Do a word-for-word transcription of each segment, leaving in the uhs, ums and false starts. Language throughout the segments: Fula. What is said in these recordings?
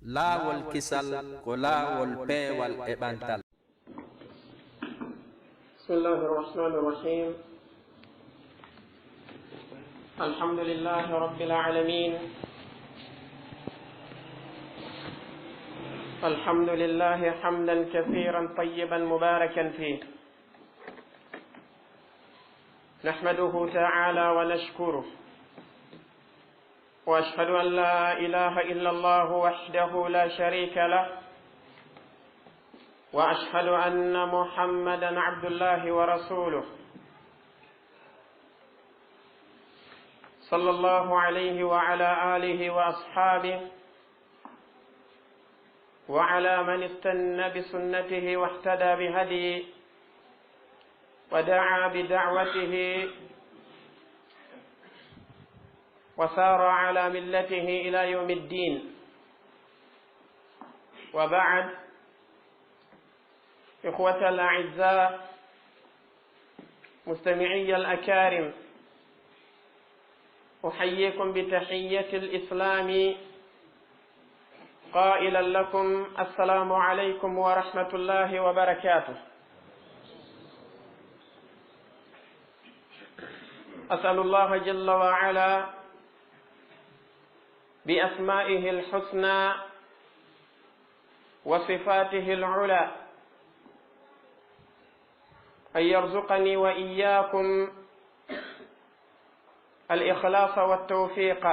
Laawol kisal ko laawol peewal e ɓantal. بسم الله الرحمن الرحيم. الحمد لله رب العالمين. الحمد لله حمدا كثيرا طيبا مباركا فيه. نحمده تعالى ونشكره. وأشهد أن لا إله إلا الله وحده لا شريك له. وأشهد أن محمدا عبد الله ورسوله. صلى الله عليه وعلى آله وأصحابه وعلى من استن بسنته واهتدى بهديه ودعا بدعوته وسار على ملته إلى يوم الدين. وبعد، إخوة الأعزاء، مستمعي الأكارم، أحييكم بتحية الإسلام قائلا لكم: السلام عليكم ورحمة الله وبركاته. أسأل الله جل وعلا بأسمائه الحسنى وصفاته العلى أن يرزقني وإياكم الإخلاص والتوفيق،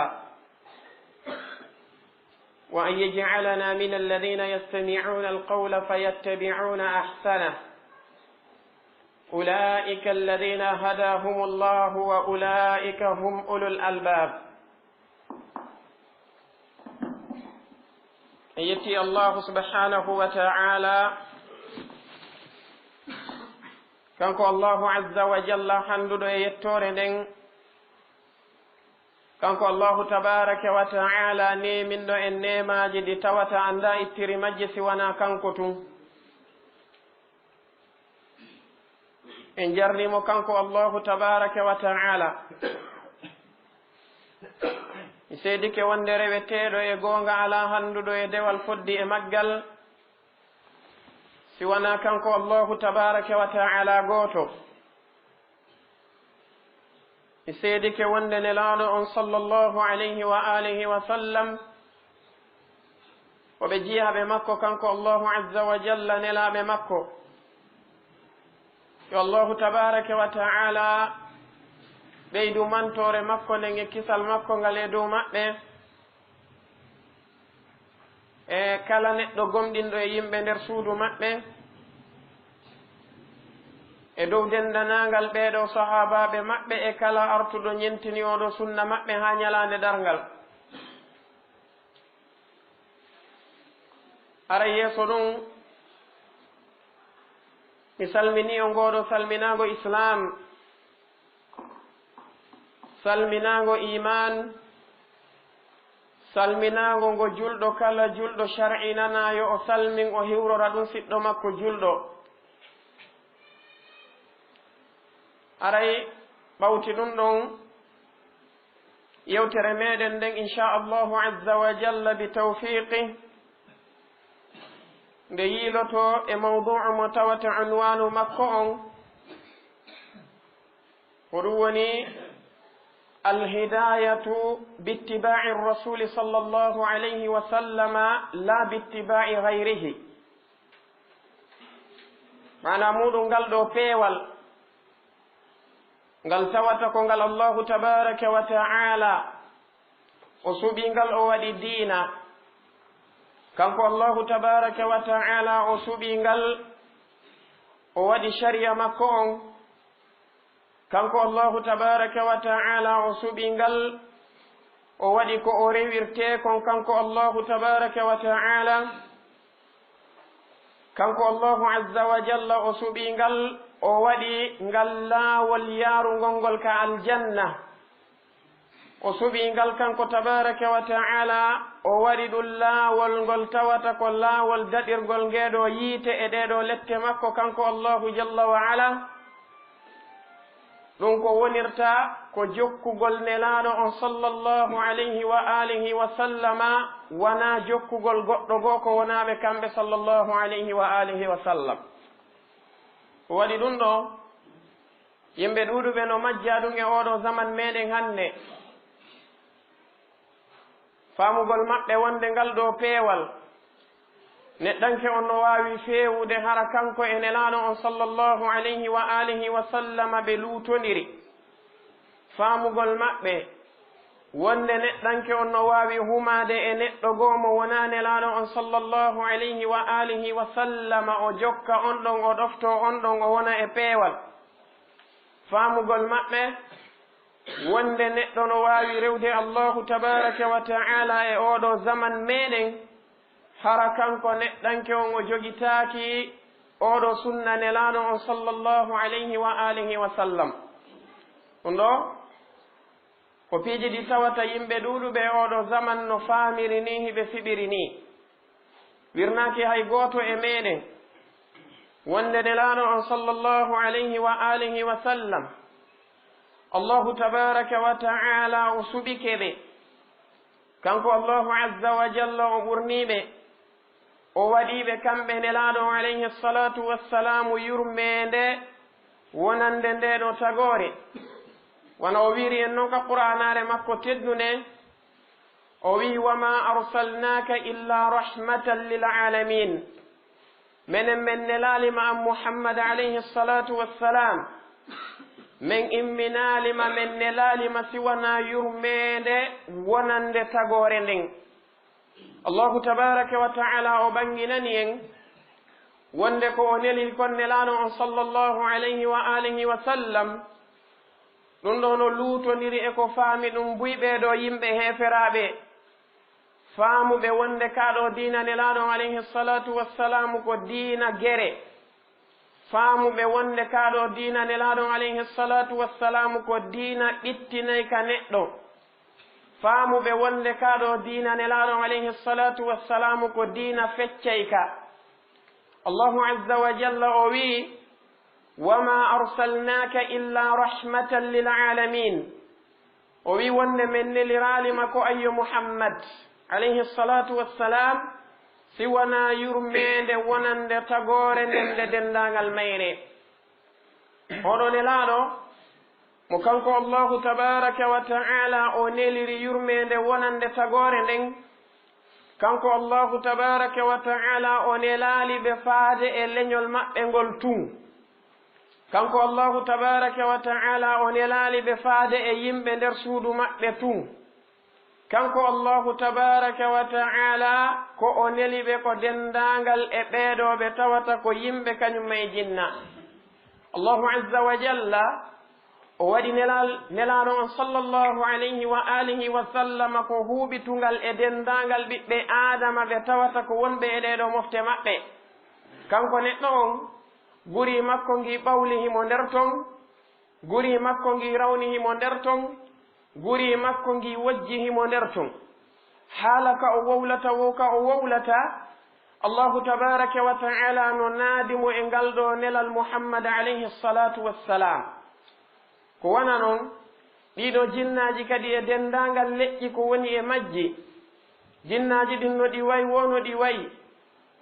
وأن يجعلنا من الذين يستمعون القول فيتبعون أحسنه. أولئك الذين هداهم الله وأولئك هم أولو الألباب. En yetti Allahu subhanahu wa ta'ala, kanko Allahu azza wa jalla, handuɗo e yettoore nden. Kanko Allahu tabaraka wa ta'ala, neeminɗo en neemaaji ɗi tawata anndaa ittiri majje si wanaa kanko tun. En jarnii mo kanko Allahu tabaraka wa ta'ala. Mi seedike wonde reweteeɗo e goonga alaa, handuɗo e dewal foddi e maggal, si wanaa kanko Allahu tabaraka wa ta'ala gooto. Mi seedike wonde Nelaaɗo on, sallallahu alayhi wa alihi wa sallam, ko ɓe jiyaaɓe makko, kanko Allahu azza wa jalla, nelaaɓe makko. Yo Allahu tabaraka wa ta'ala ɓeydu mantoore makko nden e kisal makko ngal e dow maɓɓe, e kala neɗɗo gomɗinɗo e yimɓe nder suudu maɓɓe, e dow denndanangal ɓeeɗo sahaabaaɓe maɓɓe, e kala artuɗo ñentini oo ɗoo sunna maɓɓe haa ñalaande darngal. Aray yeeso ɗum, mi salminii on ngoo ɗoo salminaango Islaam, salminaango iimaan, salminaango ngo julɗo kala julɗo shar'inanaa yo o salmin, o hiwrora ɗum siɗɗo makko julɗo. Aray ɓawti ɗum ɗon, yewtere meɗen nden, insha Allahu azza wa jalla, bi tawfiqi, nde yiiloto e mawdu'u mo tawata unwanu makko on, ko ɗum woni: Alhidayatu bittiba'i rasuli sallallahu alayhi wa sallama, la bittiba'i ghayrihi. Maana muɗum ngal ɗo peewal, ngal tawata ko ngal Allahu tabaraka wa ta'ala o suɓi ngal, o waɗi diina. Kanko Allahu tabaraka wa ta'ala o suɓi ngal, o waɗi shari'a makko on. Kanko Allahu tabaraka wa ta'ala o suɓi ngal, o waɗi ko o rewirtee kon, kanko Allahu tabaraka wa ta'ala. Kanko Allahu azza wa jalla o suɓi ngal, o waɗi ngal laawol yaarungol ngol ka aljanna. O suɓi ngal kanko tabaraka wa ta'ala, o waɗi ɗum laawol ngol tawata ko laawol daɗirgol ngeeɗo yiite e ɗeeɗo lette makko, kanko Allahu jalla wa ala. Ɗum ko wonirta ko jokkugol Nelaaɗo on sallallahu alayhi wa alihi wa sallama, wanaa jokkugol goɗɗo goo ko wonaa ɓe kamɓe sallallahu alayhi wa alihi wa sallam. Ko waɗi ɗum ɗoo, yimɓe ɗuuɗuɓe no majjaa ɗum e oo ɗoo zaman meɗen hannde. Faamugol maɓɓe wonde ngal ɗoo peewal, neɗɗanke on no waawi feewude hara kanko e Nelaaɗo on sallallahu alayhi wa alihi wa sallama ɓe luutondiri. Faamugol maɓɓe wonde neɗɗanke on no waawi humaade e neɗɗo goo mo wonaa Nelaaɗo on sallallahu alayhi wa alihi wa sallama, o jokka on ɗon, o ɗoftoo on ɗon, o wona e peewal. Faamugol maɓɓe wonde neɗɗo no waawi rewde Allahu tabaaraka wa ta'ala e oo ɗoo zaman meɗen, hara kanko neɗɗanke on o jogitaaki oo ɗoo sunna Nelaaɗo on sallallahu alayhi wa alihi wa sallam. Ɗum ɗoo ko piiji ɗi tawata yimɓe ɗuuɗuɓe e oo ɗoo zaman no faamiri nii, hiɓe fiɓiri nii. Wirnaaki hay gooto e meɗen wonde Nelaaɗo on sallallahu alayhi wa alihi wa sallam, Allahu tabaaraka wa ta'ala o suɓike ɓe. Kanko Allahu azza wa jalla o ɓurnii ɓe, o waɗii ɓe kamɓe Nelaaɗo on alayhi salatu wassalaamu yurmeende wonande ndee ɗoo tagoore. Wano o wiiri en non ka Qur'aanaare makko teddunde, o wi'i: "Wa ma arsalnaaka illa rahmatan lil alamin." Menen men nelaali ma an Muhammad alayhi salatu wassalam, men imminaali ma, men nelaali ma si wanaa yurmeende wonande tagoore nden. Allahu tabaaraka wa ta'ala o ɓanginani en wonde ko o neli kon Nelaaɗo on sallallahu alayhi wa alihi wa sallam, ɗum ɗoo no luutondiri e ko faami ɗum buy ɓee ɗoo yimɓe heeferaaɓe, faamuɓe wonde kaa ɗoo diina Nelaaɗo on alayhi salatu wassalaamu ko diina gere, faamuɓe wonde kaa ɗoo diina Nelaaɗo on alayhi salatu wassalaamu ko diina ɓittinay ka neɗɗo, faamuɓe wonde kaa ɗoo diina Nelaaɗo on alayhi salatu wassalaamu ko diina feccay ka. Allahu azza wa jalla o wi'i: "Wa ma arsalnaaka illa rahmatan lil alamin." O wi'i wonde men neliraali ma ko, ayyo Muhammad, alayhi salatu wassalam, si wanaa yurmeende wonande tagoore nden nde denndaangal mayre. Oɗo nelaaɗo, mo kanko Allahu tabaaraka wa ta'ala o neliri yurmeende wonande tagoore nden, kanko Allahu tabaaraka wa ta'ala o nelaali ɓe faade e leñol maɓɓe ngol tun. Kanko Allahu tabaaraka wa ta'ala o nelaali ɓe faade e yimɓe nder suudu maɓɓe tun. Kanko Allahu tabaaraka wa ta'ala ko o neli ɓe ko denndaangal e ɓee ɗoo ɓe tawata ko yimɓe kañum e jinna. Allahu azza wa jalla o waɗi nelal-, nelaaɗo on sallallahu alayhi wa alihi wa sallama ko huuɓitungal e denndaangal ɓiɓɓe Aadama ɓe tawata ko wonɓe e ɗee ɗoo mofte maɓɓe. Kanko neɗɗo on, guri makko ngi ɓawli himo nder ton, guri makko ngi rawni himo nder ton, guri makko ngi wojji himo nder ton. Haala ka o wowlata wo ka o wowlata, Allahu tabaaraka wa ta'ala no naadi mo e ngal ɗoo nelal Muhammad alayhi salatu wassalam. Ko wona non, ɗii ɗoo jinnaaji kadi e denndaangal leƴƴi ko woni e majji, jinnaaji ɗin no ɗi wayi woo no ɗi wayi,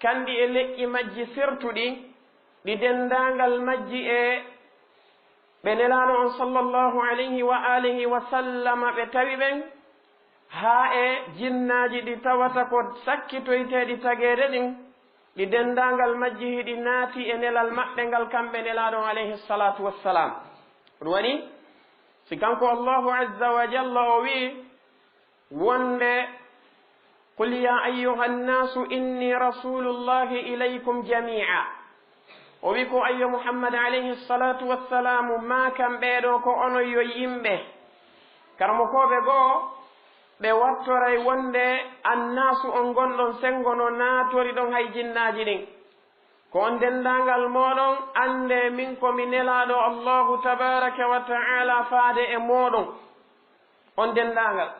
kanɗi e leƴƴi majji sertuɗi, ɗi denndaangal majji e ɓe nelaaɗo on sallallahu alayhi wa alihi wa sallama ɓe tawi ɓen, haa e jinnaaji ɗi tawata ko sakkitoyteeɗi tageede ɗin, ɗi denndaangal majji hiɗi naati e nelal maɓɓe ngal kamɓe nelaaɗo on alayhi salatu wassalam. Ɗum waɗi, si kanko Allahu azza wa jalla o wi'i, wonde, "Qul ya ayyuhan nasu inni rasulullahi ilaykum jami'a." O wi ko, ayyo Muhammad alayhi salatu wassalamu, maakan ɓee ɗoo ko onon yo yimɓe. Karamokooɓe goo, ɓe wattoray wonde annaasu on gonɗon senngo no naatori ɗon hay jinnaaji ɗin. Ko on denndaangal mooɗon, anndee min ko mi nelaaɗo Allahu tabaaraka wa ta'ala faade e mooɗon. On denndaangal.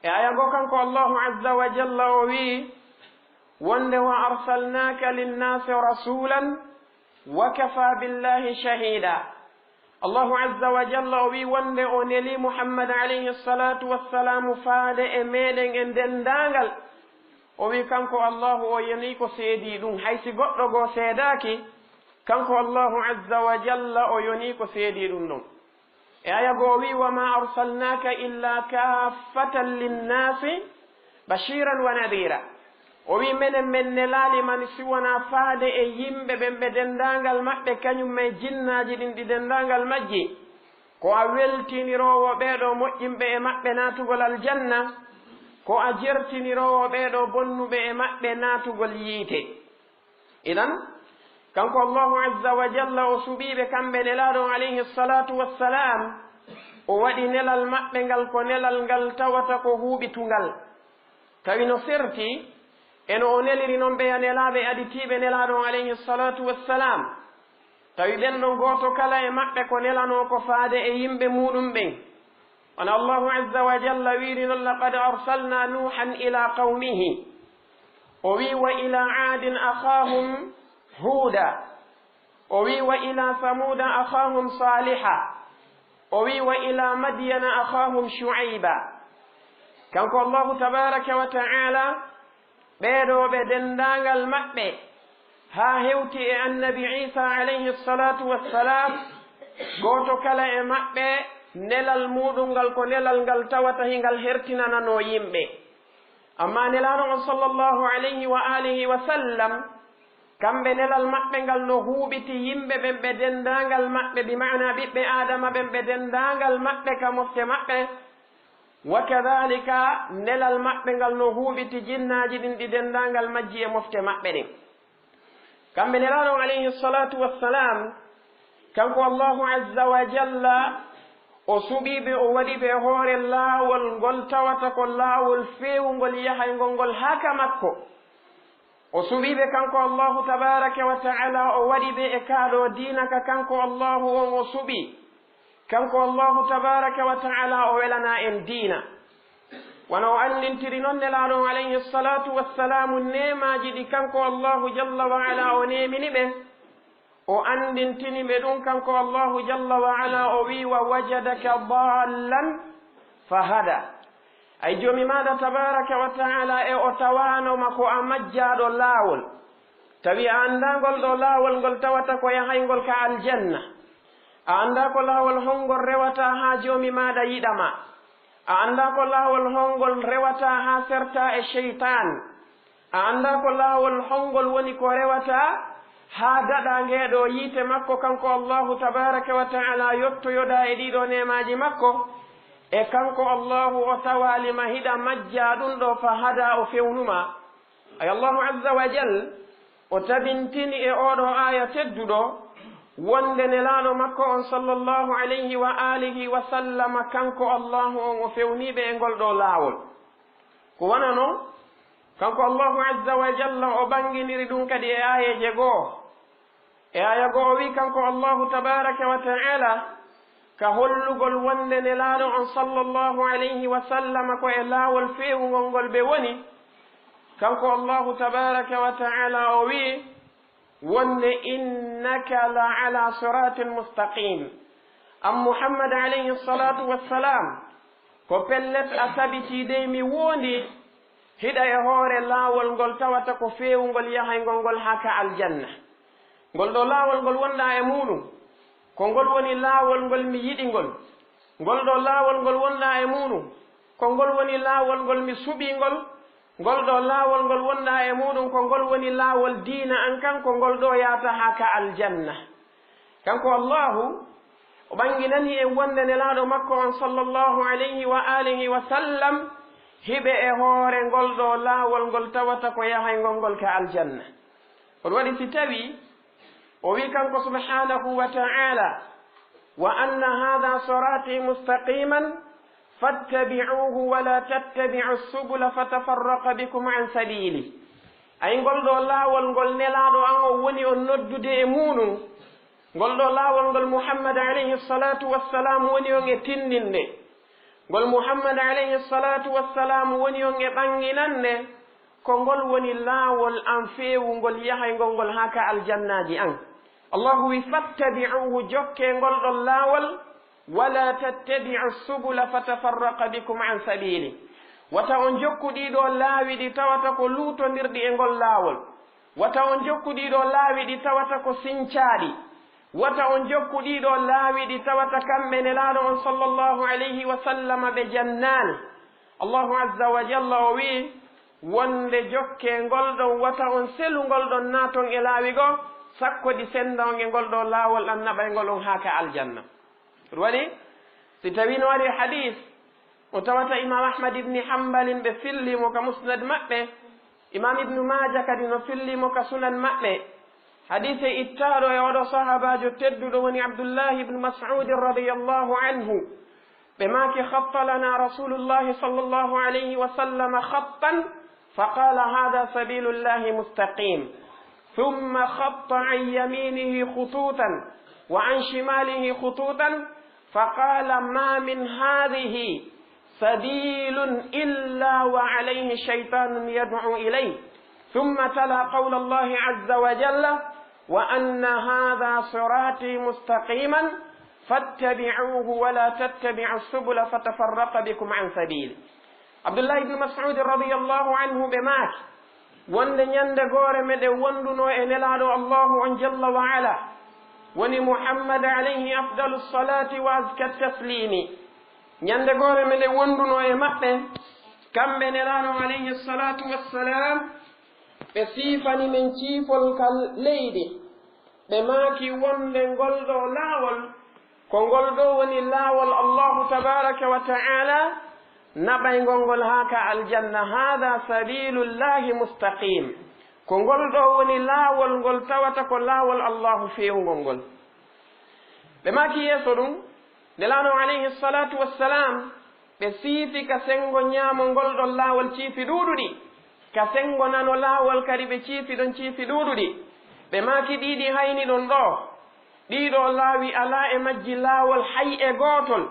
E aya goo kanko Allahu azza wa jalla o wi'i, wonde, "Wa arsalnaaka linnaasi rasuulan wa kafaa billaahi shahiida." Allahu azza wa jalla o wi wonde o neli Muhammad alayhi salatu wassalam faade e meɗen e ndendaangal. O wi kanko Allahu o yoni ko seedi ɗum, hay si goɗɗo goo seedaaki, kanko Allahu azza wa jalla o yoni ko seedi ɗum ɗon. E aya goo o wi, "Wa ma arsalnaka illa kaffatan linnasi bashiran wa nadira." O wi, "Menen men nelaali ma ni si wonaa faade e yimɓe ɓen ɓe denndaangal maɓɓe, kañum e jinnaaji ɗin ɗi denndaangal majji. Ko a weltiniroowo ɓee ɗoo moƴƴinɓe e maɓɓe naatugol aljanna, ko a jertiniroowo ɓee ɗoo bonnuɓe e maɓɓe naatugol yiite." Idan, kanko Allahu azza wa jalla o suɓiiɓe kamɓe nelaaɗo on alayhi salatu wassalam, o waɗi nelal maɓɓe ngal ko nelal ngal tawata ko huuɓitungal. Tawi no serti e no o neliri non ɓeya nelaaɓe aditiiɓe nelaaɗo on alayhi salatu wassalam. Tawi ɓen ɗon gooto kala e maɓɓe ko nelanoo ko faade e yimɓe muuɗum ɓen. Wano Allahu azza wa jalla wiiri non, "Laqad arsalna Nuhan ila qawmihi." O wi, "Wa ila Adin akhahum Huda." O wi, "Wa ila Samuda akhahum Saliha." O wi, "Wa ila Madyana akhahum Shu'aiba." Kanko Allahu tabaraka wa ta'ala, ɓee ɗoo ɓe denndaangal maɓɓe, haa hewti e annabi Iisa alayhi salatu wassalam, gooto kala e maɓɓe, nelal muuɗum ngal ko nelal ngal tawata hingal hertinananoo yimɓe. Amma nelaaɗo on sallallahu alayhi wa alihi wa sallam, kamɓe nelal maɓɓe ngal no huuɓiti yimɓe ɓen ɓe denndaangal maɓɓe, bi ma'ana ɓiɓɓe Aadama ɓen ɓe denndaangal maɓɓe ka mofte maɓɓe, wa kadhalika nelal maɓɓe ngal no huuɓiti jinnaaji ɗin ɗi denndaangal majji e mofte maɓɓe ɗin. Kamɓe nelaaɗo on alayhi salatu wassalam, kanko Allahu azza wa jalla, o suɓiiɓe, o waɗiɓe e hoore laawol ngol tawata ko laawol feewungol yahayngol ngol haa ka makko. O suɓiiɓe kanko Allahu tabaraka wa ta'ala, o waɗiɓe e kaa ɗoo diina ka kanko Allahu on o suɓii. Kanko Allahu tabaraka wa ta'ala o welana en diina. Wano o anndintiri non nelaaɗo on alayhi salatu wassalamu neemaaji ɗi kanko Allahu jalla wa ala o neemini ɓe. O anndintini ɓe ɗum kanko Allahu jalla wa ala, o wi, "Wa wajadaka dallan fahada." Ay Joomi maaɗa tabaraka wa ta'ala e o tawaano ma ko a majjaaɗo laawol. Tawi a anndaa ngol ɗoo laawol ngol tawata ko yahayngol ka aljanna. A anndaa ko laawol honngol rewata haa Joomi maaɗa yiɗa ma. A anndaa ko laawol honngol rewata haa serta e seytaan. A anndaa ko laawol honngol woni ko rewata haa daɗa ngee ɗoo yiite makko kanko Allahu tabaraka wa ta'ala yottoyoɗaa e ɗii ɗoo neemaaji makko. E kanko Allahu o tawaali ma hiɗa majjaa ɗum ɗoo fa hadaa o fewnu ma. Ay Allahu azza wa jal, o tabintini e oo ɗoo aaya tedduɗo wonde nelaaɗo makko on sallallahu alayhi wa alihi wa sallama kanko Allahu on o fewniiɓe e ngol ɗoo laawol. Ko wano non, kanko Allahu azza wa jalla o ɓannginiri ɗum kadi e aayeeje goo. E aaya goo o wi kanko Allahu tabaraka wa ta'ala, ka hollugol wonde nelaaɗo on sallallahu alayhi wa sallama ko e laawol feewungol ngol ɓe woni. Kanko Allahu tabaraka wa ta'ala o wi wonde, "Innaka la ala siratin mustaqim." An Muhammad alayhi salatu wassalam, ko pellet a tabitii dey mi woondi hiɗa e hoore laawol ngol tawata ko feewungol yahayngol ngol haa ka aljanna. Ngol ɗoo laawol ngol wonɗaa e muuɗum, ko ngol woni laawol ngol mi yiɗi ngol. Ngol ɗoo laawol ngol wonɗaa e muuɗum, ko ngol woni laawol ngol mi suɓii ngol. Ngol ɗoo laawol ngol wonɗaa e muuɗum, ko ngol woni laawol diina an kan, ko ngol ɗoo yaata haa ka aljanna. Kanko Allahu, o ɓannginani en wonde nelaaɗo makko on sallallahu alayhi wa alihi wa sallam, hiɓe e hoore ngol ɗoo laawol ngol tawata ko yahayngol ngol ka aljanna. Kono waɗi si tawi o wi kanko subhanahu wa ta'ala, "Wa anna hadha sirati mustaqiman fattabi'uhu wa la tattabi'u subula fatafarraqa bikum an sabili." Ay ngol ɗoo laawol ngol nelaaɗo an o woni on noddude e muuɗum, ngol ɗoo laawol ngol Muhammad alayhi salatu wassalam woni on e tinninde, ngol Muhammad alayhi salatu wassalam woni on e ɓannginande, ko ngol woni laawol an feewungol yahayngol ngol haa ka aljannaaji an. Allahu wi, "Fattabi'uhu, jokkee ngol ɗon laawol, wala tattabi'u subula fatafarraqa bikum an sabili." Wata on jokku ɗii ɗoo laawi ɗi tawata ko luutondirɗi e ngol laawol. Wata on jokku ɗii ɗoo laawi ɗi tawata ko sincaaɗi. Wata on jokku ɗii ɗoo laawi ɗi tawata kamɓe Nelaaɗo on sallallahu alayhi wa sallama ɓe jannaani. Allahu azza wa jalla o wi'i, wonde jokkee ngol ɗon, wata on selu ngol ɗon naaton e laawi goo, sakko ɗi senda on e ngol ɗoo laawol ɗan naɓay ngol on haa ka aljanna. Ɗum waɗi, si tawii no waɗi hadiis, o tawata Imaam Ahmad ibni Hambalin ɓe filli mo ka Musnad maɓɓe, Imaam Ibnu Maaja kadi no filli mo ka Sunan maɓɓe. Hadiise ittaaɗo e oɗo sahaabaajo tedduɗo woni Abdullahi ibnu Mas'uudin radiyallahu anhu. Ɓe maaki, "Khatta lana Rasulullahi sallallahu alayhi wa sallam khattan, fa qala, 'Hadha sabilullahi mustaqim.' Thumma khatta an yaminihi khututan, wa an shimalihi khututan, fa qala, 'Ma min hadhihi sabilun illa wa alayhi shaytanun yad'u ilayh.'" Thumma tala qawla Allahi azza wa jalla, "Wa anna hadha sirati mustaqiman fattabi'uhu wa la tattabi'u subula fatafarraqa bikum an sabili." Abdullah ibn Mas'ud radiyallahu anhu ɓe maaki, wonde ñande goore meɗen wonduno e Nelaaɗo Allahu on jalla wa ala, woni Muhammad alayhi afdalu salati wa azka taslimi. Ñande goore meɗen wonduno e maɓɓe, kamɓe Nelaaɗo alayhi salatu wassalam, ɓe siifani men ciifol ka leydi. Ɓe maaki wonde ngol ɗoo laawol, ko ngol ɗoo woni laawol Allahu tabaraka wa ta'ala naɓaygol ngol haa ka aljanna. "Hada sabilullahi mustaqim." Ko ngol ɗoo woni laawol ngol tawata ko laawol Allahu feewngol ngol. Ɓe maaki yeeso ɗum, Nelaaɗo alayhi salatu wassalam, ɓe siifi ka senngo ñaamo ngol ɗon laawol ciifi ɗuuɗuɗi, ka senngo nano laawol kadi ɓe ciifi ɗon ciifi ɗuuɗuɗi. Ɓe maaki ɗii ɗi hayni ɗon ɗoo, ɗii ɗoo laawi alaa e majji laawol hay e gootol,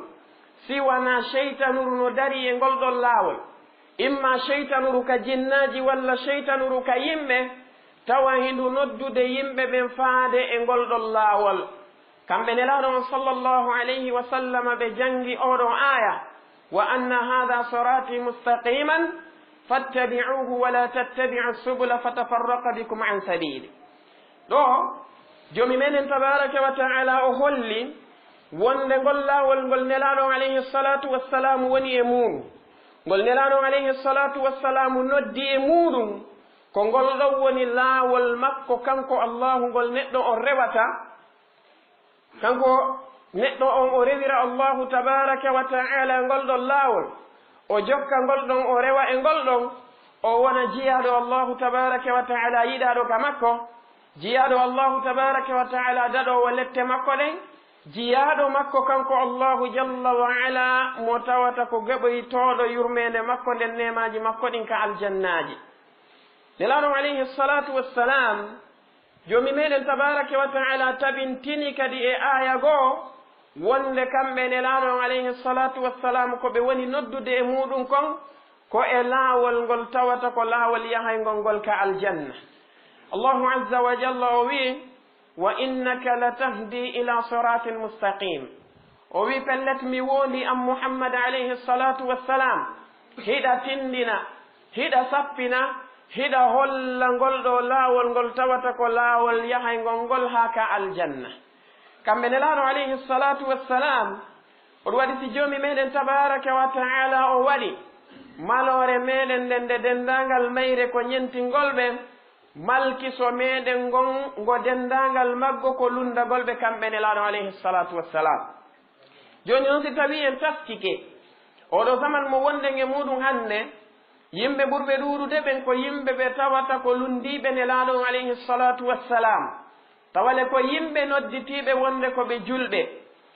si wanaa seytanuru no darii e ngol ɗon laawol. Imma seytanuru ka jinnaaji walla seytanuru ka yimɓe, tawa hindu noddude yimɓe ɓen faade e ngol ɗon laawol. Kamɓe Nelaaɗo on sallallahu alayhi wa sallama ɓe janngi oo ɗoo aaya, "Wa anna hada sirati mustaqiman fattabi'uhu wa la tattabi'u subula fatafarraqa bikum an sabili." Ɗoo, Joomi meɗen tabaraka wa ta'ala o holli wonde ngol laawol ngol Nelaaɗo on alayhi salatu wassalamu woni e muuɗum. Ngol Nelaaɗo on alayhi salatu wassalamu noddi e muuɗum, ko ngol ɗon woni laawol makko kanko Allahu ngol neɗɗo on rewata. Kanko neɗɗo on o rewira Allahu tabaraka wa ta'ala ngol ɗon laawol, o jokka ngol ɗon, o rewa e ngol ɗon, o wona jiyaaɗo Allahu tabaraka wa ta'ala yiɗaaɗo ka makko, jiyaaɗo Allahu tabaraka wa ta'ala daɗoowo lette makko ɗen, jiyaaɗo makko kanko Allahu jalla wa ala mo tawata ko gaɓoytooɗo yurmeende makko nden neemaaji makko ɗin ka aljannaaji. Nelaaɗo on alayhi salatu wassalam, Joomi meɗen tabaraka wa ta'ala tabintini kadi e aaya goo wonde kamɓe Nelaaɗo on alayhi salatu wassalam ko ɓe woni noddude e muuɗum kon ko e laawol ngol tawata ko laawol yahayngol ngol ka aljanna. Allahu azza wa jalla o wi'i, "Wa innaka latahdi ila siratin mustaqim." O wi'i, "Pellet mi woondii an Muhammad alayhi salatu wassalam, hiɗa tindina, hiɗa sappina, hiɗa holla ngol ɗoo laawol ngol tawata ko laawol yahayngol ngol haa ka aljanna." Kamɓe Nelaaɗo alayhi salatu wassalam, o ɗum waɗi si Joomi meɗen tabaraka wa ta'ala o waɗi maloore meɗen nden nde denndaangal mayre ko ñentingol ɓe, malkiso meɗen ngon ngo denndaangal maggo ko lunndagol ɓe kamɓe Nelaaɗo alayhi salatu wassalam. Jooni non si tawii en taskike oo ɗoo zaman mo wonɗen e muuɗum hannde, yimɓe ɓurɓe ɗuuɗude ɓen ko yimɓe ɓe tawata ko lunndiiɓe Nelaaɗo on alayhi salatu wassalam. Tawale ko yimɓe nodditiiɓe wonde ko ɓe julɓe,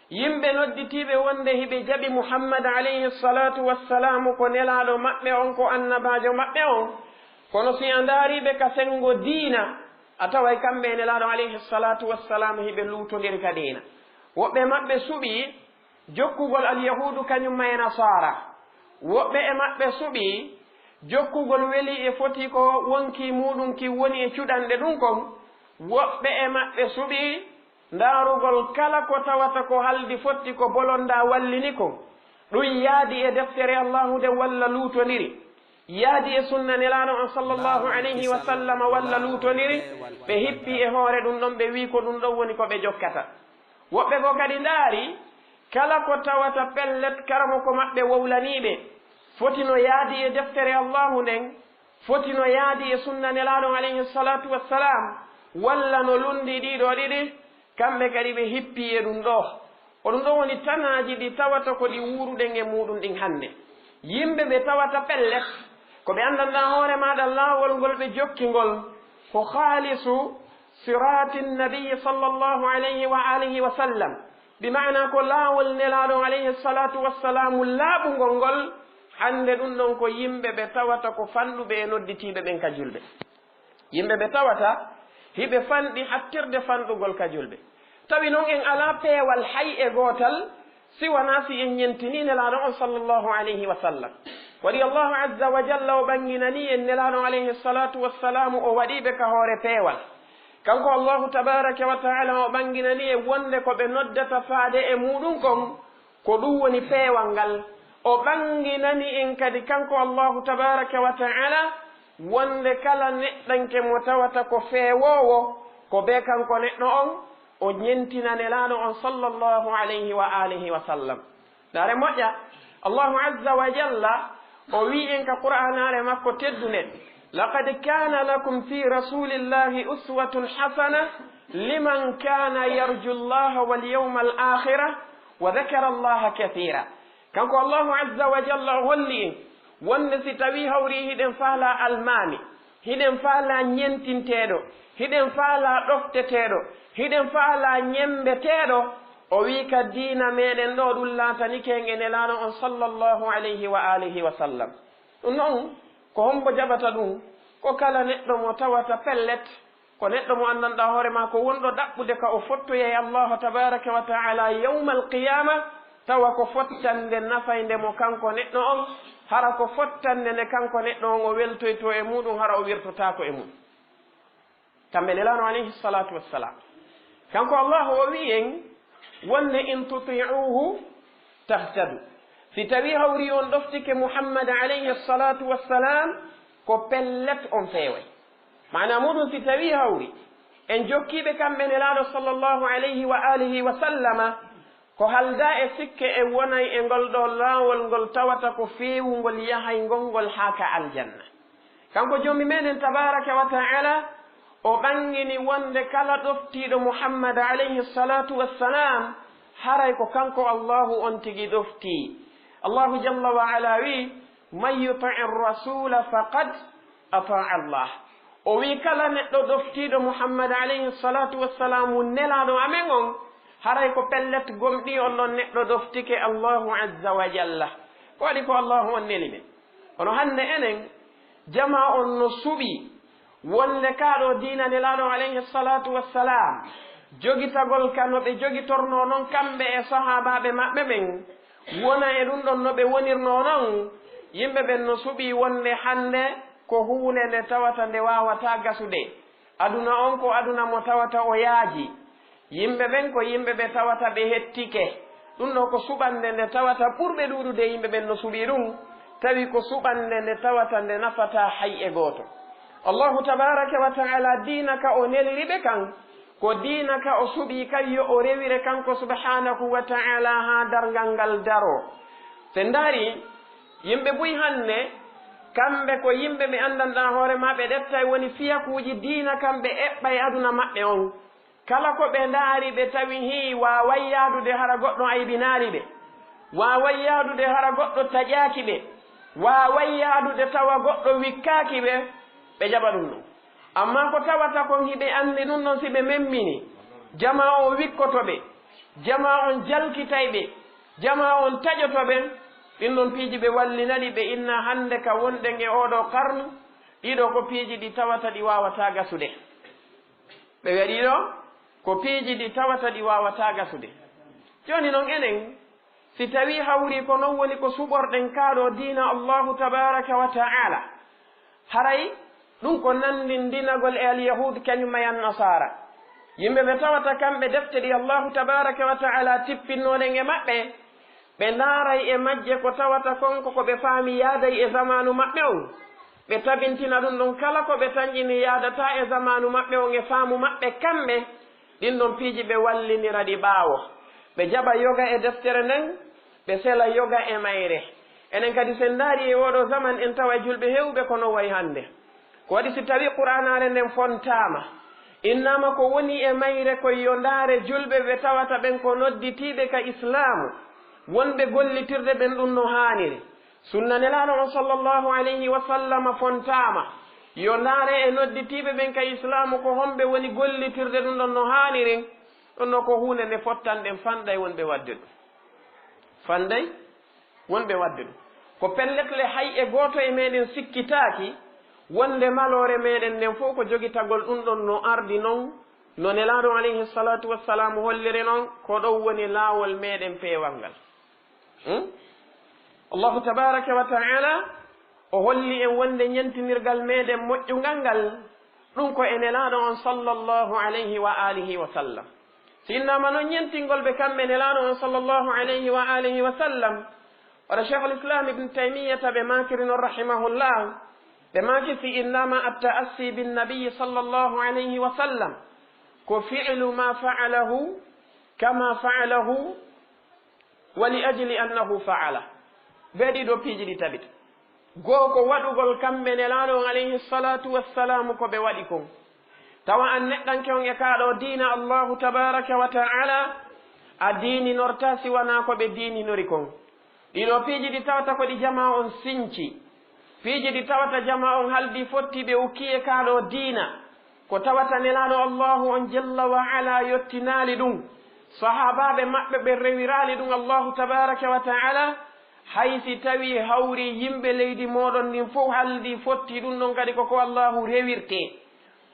yimɓe nodditiiɓe wonde hiɓe jaɓi Muhammad alayhi salatu wassalamu ko Nelaaɗo maɓɓe on, ko Annabaajo maɓɓe on. Kono si a ndaarii ɓe ka senngo diina, a taway kamɓe e Nelaaɗo alayhi salatu wassalamu hiɓe luutondiri ka diina. Woɓɓe maɓɓe suɓii jokkugol alyahuudu kañum ma e nasaara. Woɓɓe e maɓɓe suɓii jokkugol weli e foti ko wonkii muuɗum kin woni e cuɗanɗe ɗum kon. Woɓɓe e maɓɓe suɓii Ndaarugol kala ko tawata ko haldi fotti ko bolondaa wallini kon, ɗum yaadi e deftere Allaahu nden walla luutondiri, yaadi e sunna Nelaaɗo on sallallahu alayhi wa sallama walla luutondiri, ɓe hippii e hoore ɗum ɗon, ɓe wi'i ko ɗum ɗon woni ko ɓe jokkata. Woɓɓe goo kadi ndaari kala ko tawata pellet karamoko maɓɓe wowlanii ɓe, foti no yaadi e deftere Allaahu nden, foti no yaadi e sunna Nelaaɗo alayhi salaatu wassalaam, walla no lunndii ɗii ɗoo ɗiɗi, kamɓe kadi ɓe hippii e ɗum ɗoo. Ko ɗum ɗoo woni tanaaji ɗi tawata ko ɗi wuuruɗen e muuɗum ɗin hannde. Yimɓe ɓe tawata pellet, ko ɓe anndanɗaa hoore maaɗa laawol ngol ɓe jokki ngol, ko khaalisu siraati nabiyyi sallallahu alayhi wa alihi wa sallam, bi maana ko laawol Nelaaɗo alayhi salaatu wassalaamu laaɓungol ngol, hannde ɗum ɗon ko yimɓe ɓe tawata ko fanɗuɓe e nodditiiɓe ɓen ka julɓe. Yimɓe ɓe tawata hiɓe fanɗi hattirde fanɗugol ka julɓe. Tawi non en alaa peewal hay e gootal, si wanaa si en ñentinii Nelaaɗo on sallallahu alayhi wa sallam. Waɗi Allaahu azza wa jalla o ɓannginanii en Nelaaɗo alayhi salaatu wassalaamu, o waɗii ɓe ka hoore peewal. Kanko Allaahu tabaaraka wa ta'aala o ɓannginanii en wonnde ko ɓe noddata faade e muuɗum kon, ko ɗum woni peewal ngal. O ɓannginani en kadi kanko Allaahu tabaaraka wa ta'aala wonnde kala neɗɗanke mo tawata ko feewoowo, ko bee kanko neɗɗo on, o ñentina Nelaaɗo on sallallahu alayhi wa alihi wa sallam. Ndaare moƴƴa, Allaahu azza wa jalla o wi'i en ka Qur'aanaare makko teddunde, "Laqad kana lakum fi rasulillahi uswatun hasana liman kana yarju Allaha wal yawmal akhira wa dhakara Allaha kathira." Kanko Allaahu azza wa jalla o holli en wonnde si tawii hawri hiɗen faalaa almaami, hiɗen faalaa ñentinteeɗo, hiɗen faalaa ɗofteteeɗo, hiɗen faalaa ñemmbeteeɗo, o wi'i ka diina meɗen ɗoo ɗum laatanike en e Nelaaɗo on sallallahu alayhi wa alihi wa sallam. Ɗum non, ko hombo jaɓata ɗum? Ko kala neɗɗo mo tawata pellet, ko neɗɗo mo anndanɗaa hoore maa ko wonɗo ɗaɓɓude ka o fottoya e Allaahu tabaaraka wa ta'aala yawmal qiyaama, tawa ko fottande nafaynde mo kanko neɗɗo on, hara ko fottande nde kanko neɗɗo on o weltoytoo e muuɗum, hara o wirtotaako e mum. Kamɓe Nelaaɗo alayhi salaatu wassalaam. Kanko Allaahu o wi'i en wonnde, "In tuti'uuhu tahtadu." Si tawii hawri on ɗoftike Muhammad alayhi salaatu wassalaam, ko pellet on feeway. Maanaa muuɗum, si tawii hawri en jokkiiɓe kamɓe Nelaaɗo sallallahu alayhi wa alihi wa sallama, ko haldaa e sikke en wonay e ngol ɗoo laawol ngol tawata ko feewungol yahayngol ngol haa ka aljanna. Kanko Joomi meɗen tabaaraka wa ta'aala, o ɓanngini wonnde kala ɗoftiiɗo Muhammad alayhi salaatu wassalaam, haray ko kanko Allaahu on tigi ɗoftii. Allaahu jalla wa ala wi'i, "Man yuti'ir rasuula faqad ata'a Allah." O wi'i, kala neɗɗo ɗoftiiɗo Muhammad alayhi salaatu wassalaamu, nelaaɗo amen on, haray ko pellet gomɗii on ɗon neɗɗo ɗoftike Allaahu azza wa jalla. Ko waɗi ko Allaahu on neli ɓe. Kono hannde enen, jamaa on no suɓii wonnde kaa ɗoo diina nelaaɗo alayhi salaatu wassalaam, jogitagol ka no ɓe jogitornoo non kamɓe e sahaabaaɓe maɓɓe ɓen, wona e ɗum ɗon no ɓe wonirnoo non, yimɓe ɓen no suɓii wonnde hannde ko huunde nde tawata nde waawataa gasude. Aduna on ko aduna mo tawata o yaaji. Yimɓe ɓen ko yimɓe ɓe tawata ɓe hettike. Ɗum ɗoo ko suɓannde nde tawata ɓurɓe ɗuuɗude e yimɓe ɓen no suɓii ɗum, tawi ko suɓannde nde tawata nde nafataa hay e gooto. Allaahu tabaaraka wa ta'aala, diina ka o neliri ɓe kan, ko diina ka o suɓii kan yo o rewire kanko subhaanahu wa ta'aala haa darngal ngal daroo. Si en ndaarii, yimɓe buy hannde, kamɓe ko yimɓe ɓe anndanɗaa hoore maa, ɓe ɗettay woni fiyakuuji diina kan ɓe eɓɓa e aduna maɓɓe on. Kala ko ɓe ndaari, ɓe tawi hii waaway yaadude hara goɗɗo aybinaali ɓe, waaway yaadude hara goɗɗo taƴaaki ɓe, waaway yaadude tawa goɗɗo wikkaaki ɓe, ɓe jaɓa ɗum ɗon. Ammaa ko tawata kon hiɓe anndi ɗum ɗon, si ɓe memmini, jamaa on wikkoto ɓe, jamaa on jalkitay ɓe, jamaa on taƴoto ɓe, ɗin ɗon piiji ɓe wallinaɗi ɓe inna hannde ka wonɗen e oo ɗoo qarnu, ɗii ɗoo ko piiji ɗi tawata ɗi waawataa gasude. Ɓe waɗi ɗoo ko piiji ɗi tawata ɗi waawataa gasude. Jooni non enen, si tawii hawrii ko non woni ko suɓorɗen kaa ɗoo diina Allaahu tabaaraka wa ta'aala, haray ɗum ko nanndindinagol e Alyahuud kañum e Annasaara. Yimɓe ɓe tawata kamɓe defte ɗi Allahu tabaaraka wa ta'ala tippinnoɗen e maɓɓe, ɓe ndaaray e majje ko tawata kon ko ko ɓe faami yaaday e zamaanu maɓɓe on. Ɓe tabintina ɗum ɗon kala ko ɓe tanƴini yaadataa e zamaanu maɓɓe on e faamu maɓɓe kamɓe, ɗin ɗon piiji ɓe wallinira ɗi ɓaawo. Ɓe jaɓa yoga e deftere nden, ɓe sela yoga e mayre. Enen kadi, si en ndaari e ooɗoo zaman, en tawa julɓe heewɓe ko non wayi hannde. Ko waɗi si tawii Qur'aanaare nden fontaama, innaama ko woni e mayre ko yo ndaare julɓe ɓe tawata ɓen ko nodditiiɓe ka Islaamu, wonɓe gollitirde ɓen ɗum no haaniri. Sunna Nelaaɗo on sallallahu alayhi wa sallama fontaama, yo ndaare e nodditiiɓe ɓen ka Islaamu ko homɓe woni gollitirde ɗum ɗon no haaniri, ɗum ɗon ko huunde nde fottanɗen fanɗay wonɓe waɗde ɗum. Fanɗay wonɓe waɗde ɗum. Ko pellet le, hay e gooto e meɗen sikkitaaki wonde maloore meɗen nden fof ko jogitagol ɗum ɗon no ardi non, no Nelaaɗo alayhi salatu wassalamu holliri non, ko ɗon woni laawol meɗen peewal ngal. Hmm? Allahu tabaraka wa ta'ala o holli en wonde ñentinirgal meɗen moƴƴungal ngal, ɗum ko e Nelaaɗo on sallallahu alayhi wa alihi wa sallam. Si innaama non ñentingol ɓe kamɓe Nelaaɗo on sallallahu alayhi wa alihi wa sallam, wala Cheikhul Islam Ibn Taymiyyata ɓe maakiri non rahimahullah, ɓe maaki si innaama at-ta'assi bin nabiyyi sallallahu alayhi wa sallam ko fi'lu ma fa'alahu kama fa'alahu wa li ajli annahu fa'ala. Ɓe ɗiɗo piiji ɗi tabita. Goo ko waɗugol kamɓe Nelaaɗo on alayhi salatu wassalamu ko ɓe waɗi kon. Tawa an neɗɗanke on e kaa ɗoo diina Allahu tabaraka wa ta'ala, a diininortaa si wanaa ko ɓe diininori kon. Ɗiɗo piiji ɗi tawata ko ɗi jamaa on sinci. Piiji ɗi tawata jamaa on haldi fotti ɓe ukki e kaa ɗoo diina. Ko tawata Nelaaɗo Allahu on jalla wa ala yottinaali ɗum. Sahaabaaɓe maɓɓe ɓe rewiraali ɗum Allahu tabaraka wa ta'ala. Hay si tawii hawri yimɓe leydi mooɗon ndin fof haldi fotti ɗum ɗon kadi ko ko Allahu rewirtee.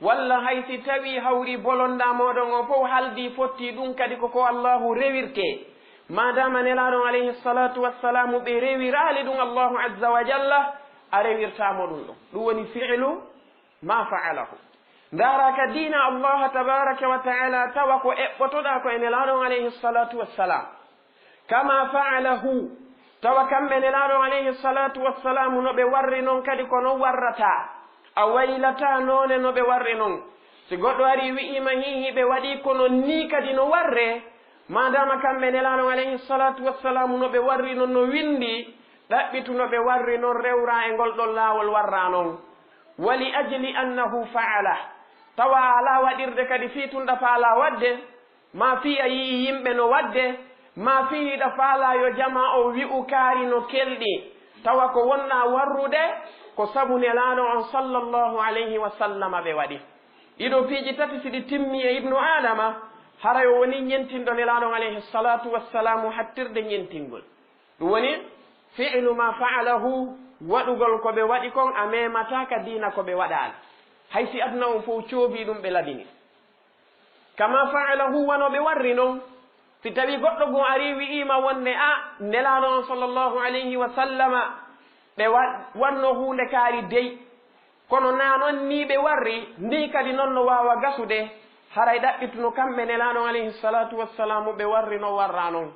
Walla hay si tawii hawri bolondaa mooɗon on fof haldi fotti ɗum kadi ko ko Allahu rewirtee. Maadaama Nelaaɗo on alayhi salatu wassalamu ɓe rewiraali ɗum Allahu azza wa jalla, a rewirtaa mo ɗum ɗon. Ɗum woni fi'lu ma fa'alahu. Ndaara ka diina Allah tabaraka wa ta'ala tawa ko eɓɓotoɗaa ko e Nelaaɗo on alayhi salatu wassalam. Kama fa'alahu, tawa kamɓe Nelaaɗo on alayhi salatu wassalamu no ɓe warri non kadi ko non warrataa. A waylataa noone no ɓe warri non. Si goɗɗo arii wi'iima hiihi ɓe waɗii ko non nii kadi no warree, maadaama kamɓe Nelaaɗo on alayhi salatu wassalamu no ɓe warri non no winndi, ɗaɓɓitu no ɓe warri non rewraa e ngol ɗon laawol warraa non. Wa li ajli annahu fa'ala. Tawa a alaa waɗirde kadi fii tun ɗa faalaa waɗde, maa fii a yi'ii yimɓe no waɗde, maa fii hiɗa faalaa yo jamaa on wi'u kaari no kelɗi, tawa ko wonɗaa warrude ko sabu Nelaaɗo on sallallahu alayhi wa sallama ɓe waɗi. Ɗiɗo piiji tati si ɗi timmii e Ibnu Aadama, haray o wonii ñentinɗo Nelaaɗo on alayhi salatu wassalamu hattirde ñentingol. Ɗum woni, fi'lu ma fa'alahu, waɗugol ko ɓe waɗi kon, a meemataa ka diina ko ɓe waɗaali. Hay si aduna on fof coobii ɗum ɓe labini. Kama fa'alahu, wano ɓe warri non. Si tawii goɗɗo goo arii wi'iima wonde, a, Nelaaɗo on sallallahu alayhi wa sallama, ɓe wa-, wanno huunde kaari dey. Kono naa non nii ɓe warri, nii kadi non no waawa gasude, haray ɗaɓɓituno kamɓe Nelaaɗo on alayhi salatu wassalamu ɓe warri no warraa non.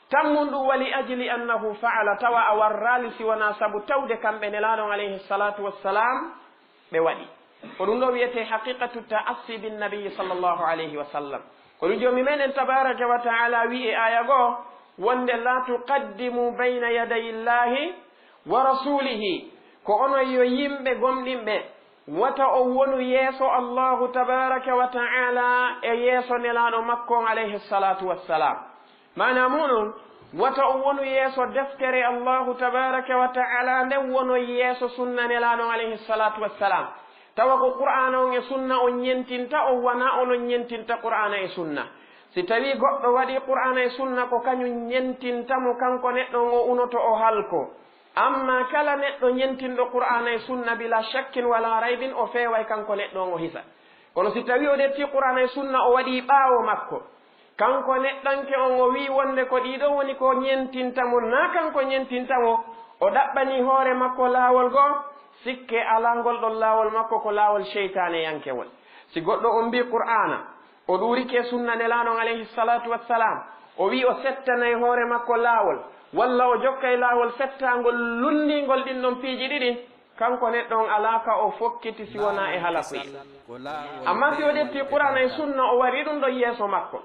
Tammun ɗum wa li ajli annahu fa'ala, tawa a warraali si wanaa sabu tawde kamɓe Nelaaɗo on alayhi salatu wassalam ɓe waɗi. Ko ɗum ɗo wiyetee haqiqatu ta'assi bin nabiyyi sallallahu alayhi wa sallam. Ko ɗum Joomi meɗen tabaraka wa ta'ala wi'i e aaya goo, wonde, "La tuqaddimu bayna yaday Allahi wa rasulihi." Ko onon yo yimɓe gomɗinɓe, wata on wonu yeeso Allahu tabaraka wa ta'ala e yeeso Nelaaɗo makko on alayhi salatu wassalam. Maanaa muuɗum, wata on wonu yeeso deftere Allahu tabaraka wa ta'ala nden, wonon yeeso sunna Nelaaɗo on alayhi salatu wassalam. Tawa ko Qur'aana on e sunna on ñentinta, on wanaa onon ñentinta Qur'aana e sunna. Si tawii goɗɗo waɗii Qur'aana e sunna, ko kañum ñentinta mo, kanko neɗɗo on o unoto o halko. Amma kala neɗɗo ñentinɗo Qur'aana e sunna, bila shakkin wala raybin, o feeway kanko neɗɗo on o hisa. Kono si tawii o ƴettii Qur'aana e sunna o waɗii ɓaawo makko, kanko neɗɗanke on o wi'i wonde ko ɗii ɗoo woni ko ñentinta mo, naa kanko ñentinta mo, o ɗaɓɓanii hoore makko laawol goo, sikke alaa ngol ɗon laawol makko ko laawol seytaaneyankewol. Si goɗɗo on mbii Qur'aana, O ɗuurike sunna Nelaaɗo on alayhi salaatu wassalam, o wi'i o settanay hoore makko laawol, walla o jokkay laawol settaangol lunndingol ɗin ɗon piiji ɗiɗi, kanko neɗɗo on alaa ka o fokkiti si wonaa e halakuyee. Ammaa si o ƴettii Qur'aana e sunna, o wari ɗum ɗon yeeso makko,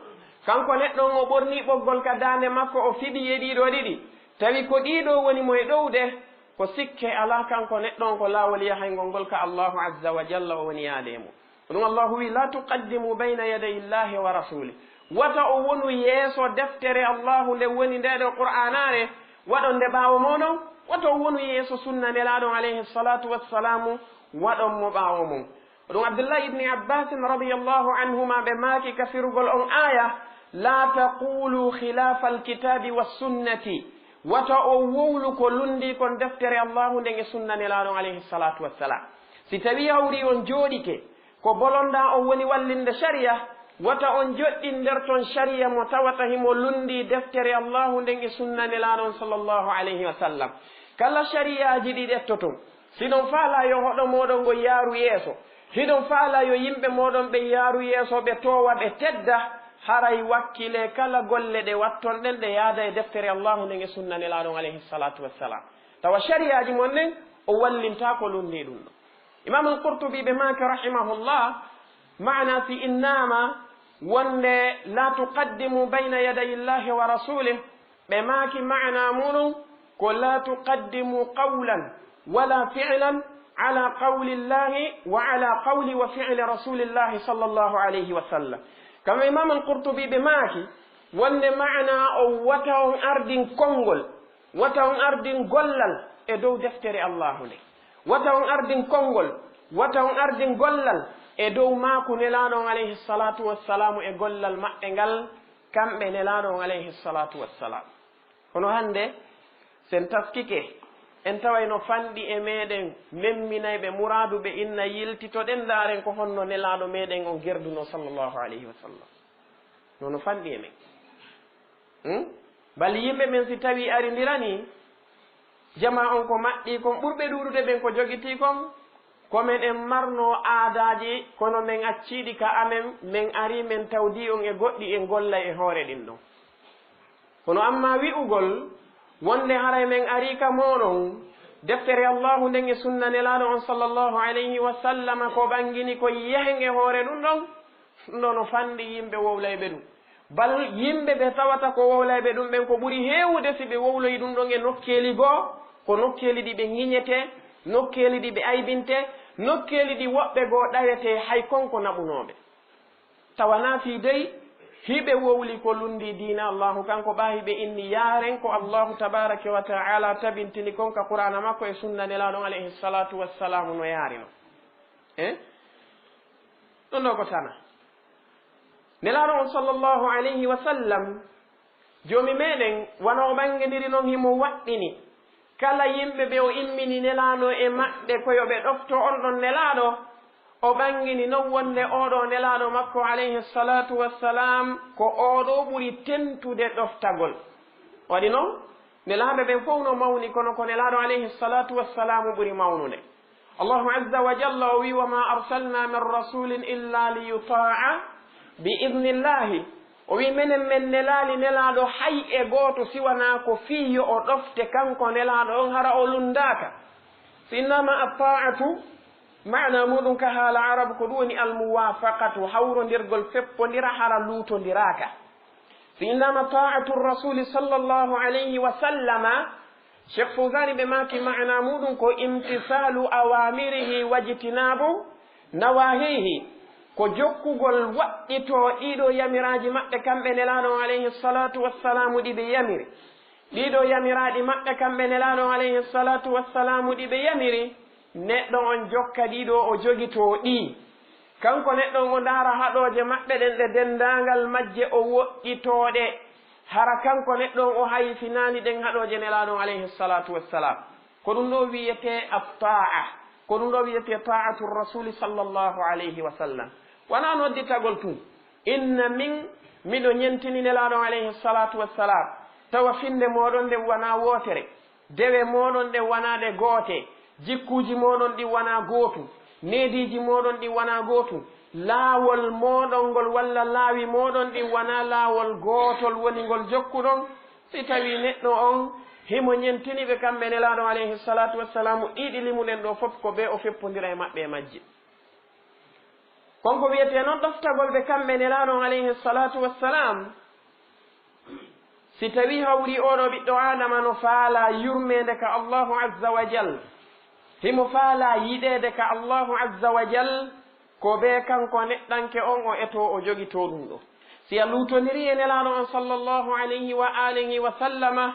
kanko neɗɗo on o ɓornii ɓoggol ka daande makko, o fiɓi e ɗii ɗoo ɗiɗi, tawi ko ɗii ɗoo woni mo e ɗowde, ko sikke alaa kanko neɗɗo on ko laawol yahayngol ngol ka Allaahu azza wa jalla o woni yaade e mum. Ɗum Allaahu wi'i, "La tuqaddimu bayna yaday Illaahi wa rasuulih." Wata o wonu yeeso deftere Allaahu nde woni ndee ɗoo Qur'aanaare, waɗon nde ɓaawo mooɗon. Wata o wonu yeeso sunna Nelaaɗo on alayhi salaatu wassalaamu, waɗon mo ɓaawo mum. Ɗum Abdullahi ibni Abbaasin radiyallaahu anhumaa ɓe maaki ka firugol on aaya, "La taqulu khilaafa alkitaabi wassunnati." Wata o wowlu ko lunndii kon deftere Allaahu nden e sunna Nelaaɗo on alayhi salaatu wassalaam. Si tawii hawri on jooɗike, ko bolondaa on woni wallinde shari'a, wata on joɗɗin nder ton shari'a mo tawata himo lunndii deftere Allaahu nden e sunna Nelaaɗo on sallallahu alayhi wa sallam. Kala shari'aaji ɗi ƴettoton, si hiɗon faalaa yo hoɗo mooɗon ngon yaaru yeeso, hiɗon faalaa yo yimɓe mooɗon ɓen yaaru yeeso, ɓe toowa, ɓe tedda, haray wakkilee kala golle ɗe watton ɗen ɗe yaada e deftere Allaahu nden e sunna Nelaaɗo on alayhi salaatu wassalaam. Tawa shari'aaji mon ɗin o wallintaa ko lunndii ɗum ɗon. Imaamul Qurtubi ɓe maaki rahimahullah, maana si innaama wonde, "La tuqaddimu bayna yaday Illaahi wa rasuulih," ɓe maaki maana muɗum ko, "La tuqaddimu qawlan wala fi'lan ala qawli Illaahi wa ala qawli wa fi'li Rasuulillaahi sallallahu alayhi wa sallam." Kamɓe Imaamul Qurtubi ɓe maaki wonde maana o, wata on ardin konngol, wata on ardin gollal e dow deftere Allaahu nde. Wata on ardin konngol, wata on ardin gollal e dow maaku Nelaaɗo on alayhi salaatu wassalaamu e gollal maɓɓe ngal, kamɓe Nelaaɗo on alayhi salaatu wassalaamu. Kono hannde, si en taskike, en taway no fanɗi e meɗen memminayɓe muraadu ɓe inna yiltitoɗen ndaaren ko honno Nelaaɗo meɗen on gerdunoo sallallahu alayhi wa sallam. No, no fanɗi e men. Hmm? Bali yimɓe ɓen si tawii arindiranii, jamaa on ko maɓɓii kon, ɓurɓe ɗuuɗude ɓen ko jogitii kon, ko men en marnoo aadaaji, kono men acciiɗi ka amen, men arii men tawdii on e goɗɗi, en gollay e hoore ɗin ɗon. Kono ammaa wi'ugol wonde haray men arii ka mooɗon, deftere Allaahu nden e sunna Nelaaɗo on sallallahu alayhi wa sallama ko ɓangini ko yehen e hoore ɗum ɗon, ɗum ɗo no fanɗi yimɓe wowlayɓe ɗum. Bal yimɓe ɓe tawata ko wowlayɓe ɗum ɓen ko ɓuri heewude si ɓe wowloyi ɗum ɗon e nokkeeli goo, ko nokkeeli ɗi ɓe ŋiñetee, nokkeeli ɗi ɓe aybintee, nokkeeli ɗi woɓɓe goo ɗawetee hay kon ko naɓunooɓe. Tawa naa fii dey, hiɓe wowli ko lunndii diina Allaahu, kanko ɓaa hiɓe inni yaaren ko Allaahu tabaaraka wa ta'aala tabintini kon ka Qur'aana makko e sunna Nelaaɗo on alayhi salaatu wassalaamu no yaarino. Eh? Ɗum ɗo ko tana. Nelaaɗo on sallallahu alayhi wa sallam, Joomi meɗen, wano o ɓanginiri non, himo waɗɗini kala yimɓe ɓe o immini Nelaaɗo e maɓɓe ko yo ɓe ɗofto on ɗon Nelaaɗo. O ɓangini non wonde oo ɗoo Nelaaɗo makko, alayhi salaatu wassalaam, ko oo ɗoo ɓuri tentude ɗoftagol. Waɗi non, Nelaaɓe ɓen fow no mawni, kono ko Nelaaɗo, alayhi salaatu wassalaamu, ɓuri mawnude. Allahu azza wa jalla o wi'i, "Wa ma arsalna min rasulin illa li yuta'a bi idnillahi." O wi'i, "Menen men nelaali nelaaɗo hay e gooto si wanaa ko fii yo o ɗofte kanko nelaaɗo on, hara o lunndaaka." Si innama at-ta'atu, maana muɗum ka haala Arab ko ɗum woni al-muwafaqatu, hawrondirgol, feppondira hara luutondiraaka. Si innama ta'atu rasuli sallallahu alayhi wa sallama, Cheikh Fawzani ɓe maaki maana muɗum ko imtisalu awamirihi wajtinabu nawahihi, ko jokkugol waɗɗitoo ɗiɗo yamiraaji maɓɓe kamɓe Nelaaɗo on alayhi salatu wassalamu ɗi ɓe yamiri. Ɗiɗo yamiraaɗi maɓɓe kamɓe Nelaaɗo on alayhi salatu wassalamu ɗi ɓe yamiri, neɗɗo on jokka ɗiɗo o jogitoo ɗi. Kanko neɗɗo on o ndaara haɗooje maɓɓe ɗen ɗe denndaangal majje o woɗɗitoo ɗe. Hara kanko neɗɗo on o hayfinaani ɗen haɗooje Nelaaɗo on alayhi salatu wassalam. Ko ɗum ɗo wiyetee at-ta'a. Ko ɗum ɗo wiyetee ta'atu rasuli sallallahu alayhi wa sallam. Wanaa nodditagol tun. Inna min, miɗo ñentini Nelaaɗo on alayhi salatu wassalam. Tawa finnde mooɗon nde wanaa wootere. Dewe mooɗon ɗen wanaa ɗe goote, jikkuuji mooɗon ɗin wanaa gootu, Neediiji mooɗon ɗin wanaa gootun. Laawol mooɗon ngol walla laawi mooɗon ɗin wanaa laawol gootol woni ngol jokkuɗon. Si tawii neɗɗo on himo ñentini ɓe kamɓe Nelaaɗo alayhi salaatu wassalaamu, ɗiɗi limuɗen ɗoo fof ko ɓe o feppondira e maɓɓe e majji. Kon ko wi'etee non ɗoftagol ɓe kamɓe Nelaaɗo on alayhi salaatu wassalaam, si tawii hawri oo ɗoo ɓiɗɗo Aadama no faalaa yurmeende ka Allaahu azza wa jal, himo faalaa yiɗeede ka Allaahu azza wa jal, ko ɓe kanko neɗɗanke on o etoo o jogitoo ɗum ɗoo. Si a luutondirii e Nelaaɗo on sallallahu alayhi wa alihi wa sallama,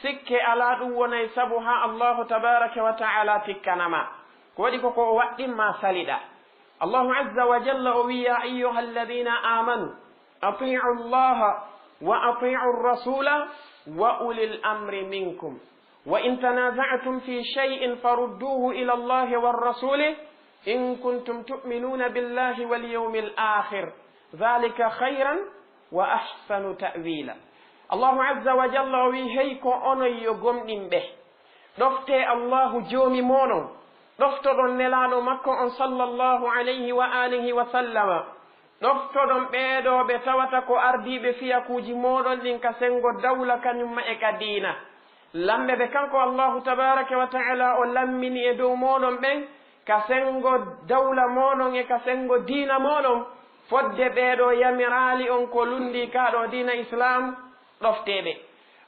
sikke alaa ɗum wonay sabu haa Allaahu tabaaraka wa ta'ala tikkana ma. Ko waɗi ko ko o waɗɗin ma saliɗa. Allaahu azza wa jalla o wi'i, "يا أيها الذين آمنوا أطيعوا الله وأطيعوا الرسول وأولي الأمر منكم وإن تنازعتم في شيء فردوه إلى الله والرسول إن كنتم تؤمنون بالله واليوم الآخر ذلك خير وأحسن تأويلا." Allaahu azza wa jalla o wi'i, "Hey ko onon yo gomɗinɓe, ɗoftee Allaahu Joomi mooɗon, ɗoftoɗon Nelaaɗo makko on sallallahu alayhi wa alihi wa sallama, ɗoftoɗon ɓee ɗoo ɓe tawata ko ardiiɓe fiyakuuji mooɗon ɗin ka senngo dawla kañum ma e ka diina. Lamɓe ɓe kanko Allaahu tabaaraka wa ta'ala o lammini e dow mooɗon ɓen ka senngo dawla mooɗon e ka senngo diina mooɗon, fodde ɓee ɗoo yamiraali on ko lunndii kaa ɗoo diina Islaam, ɗoftee ɓe."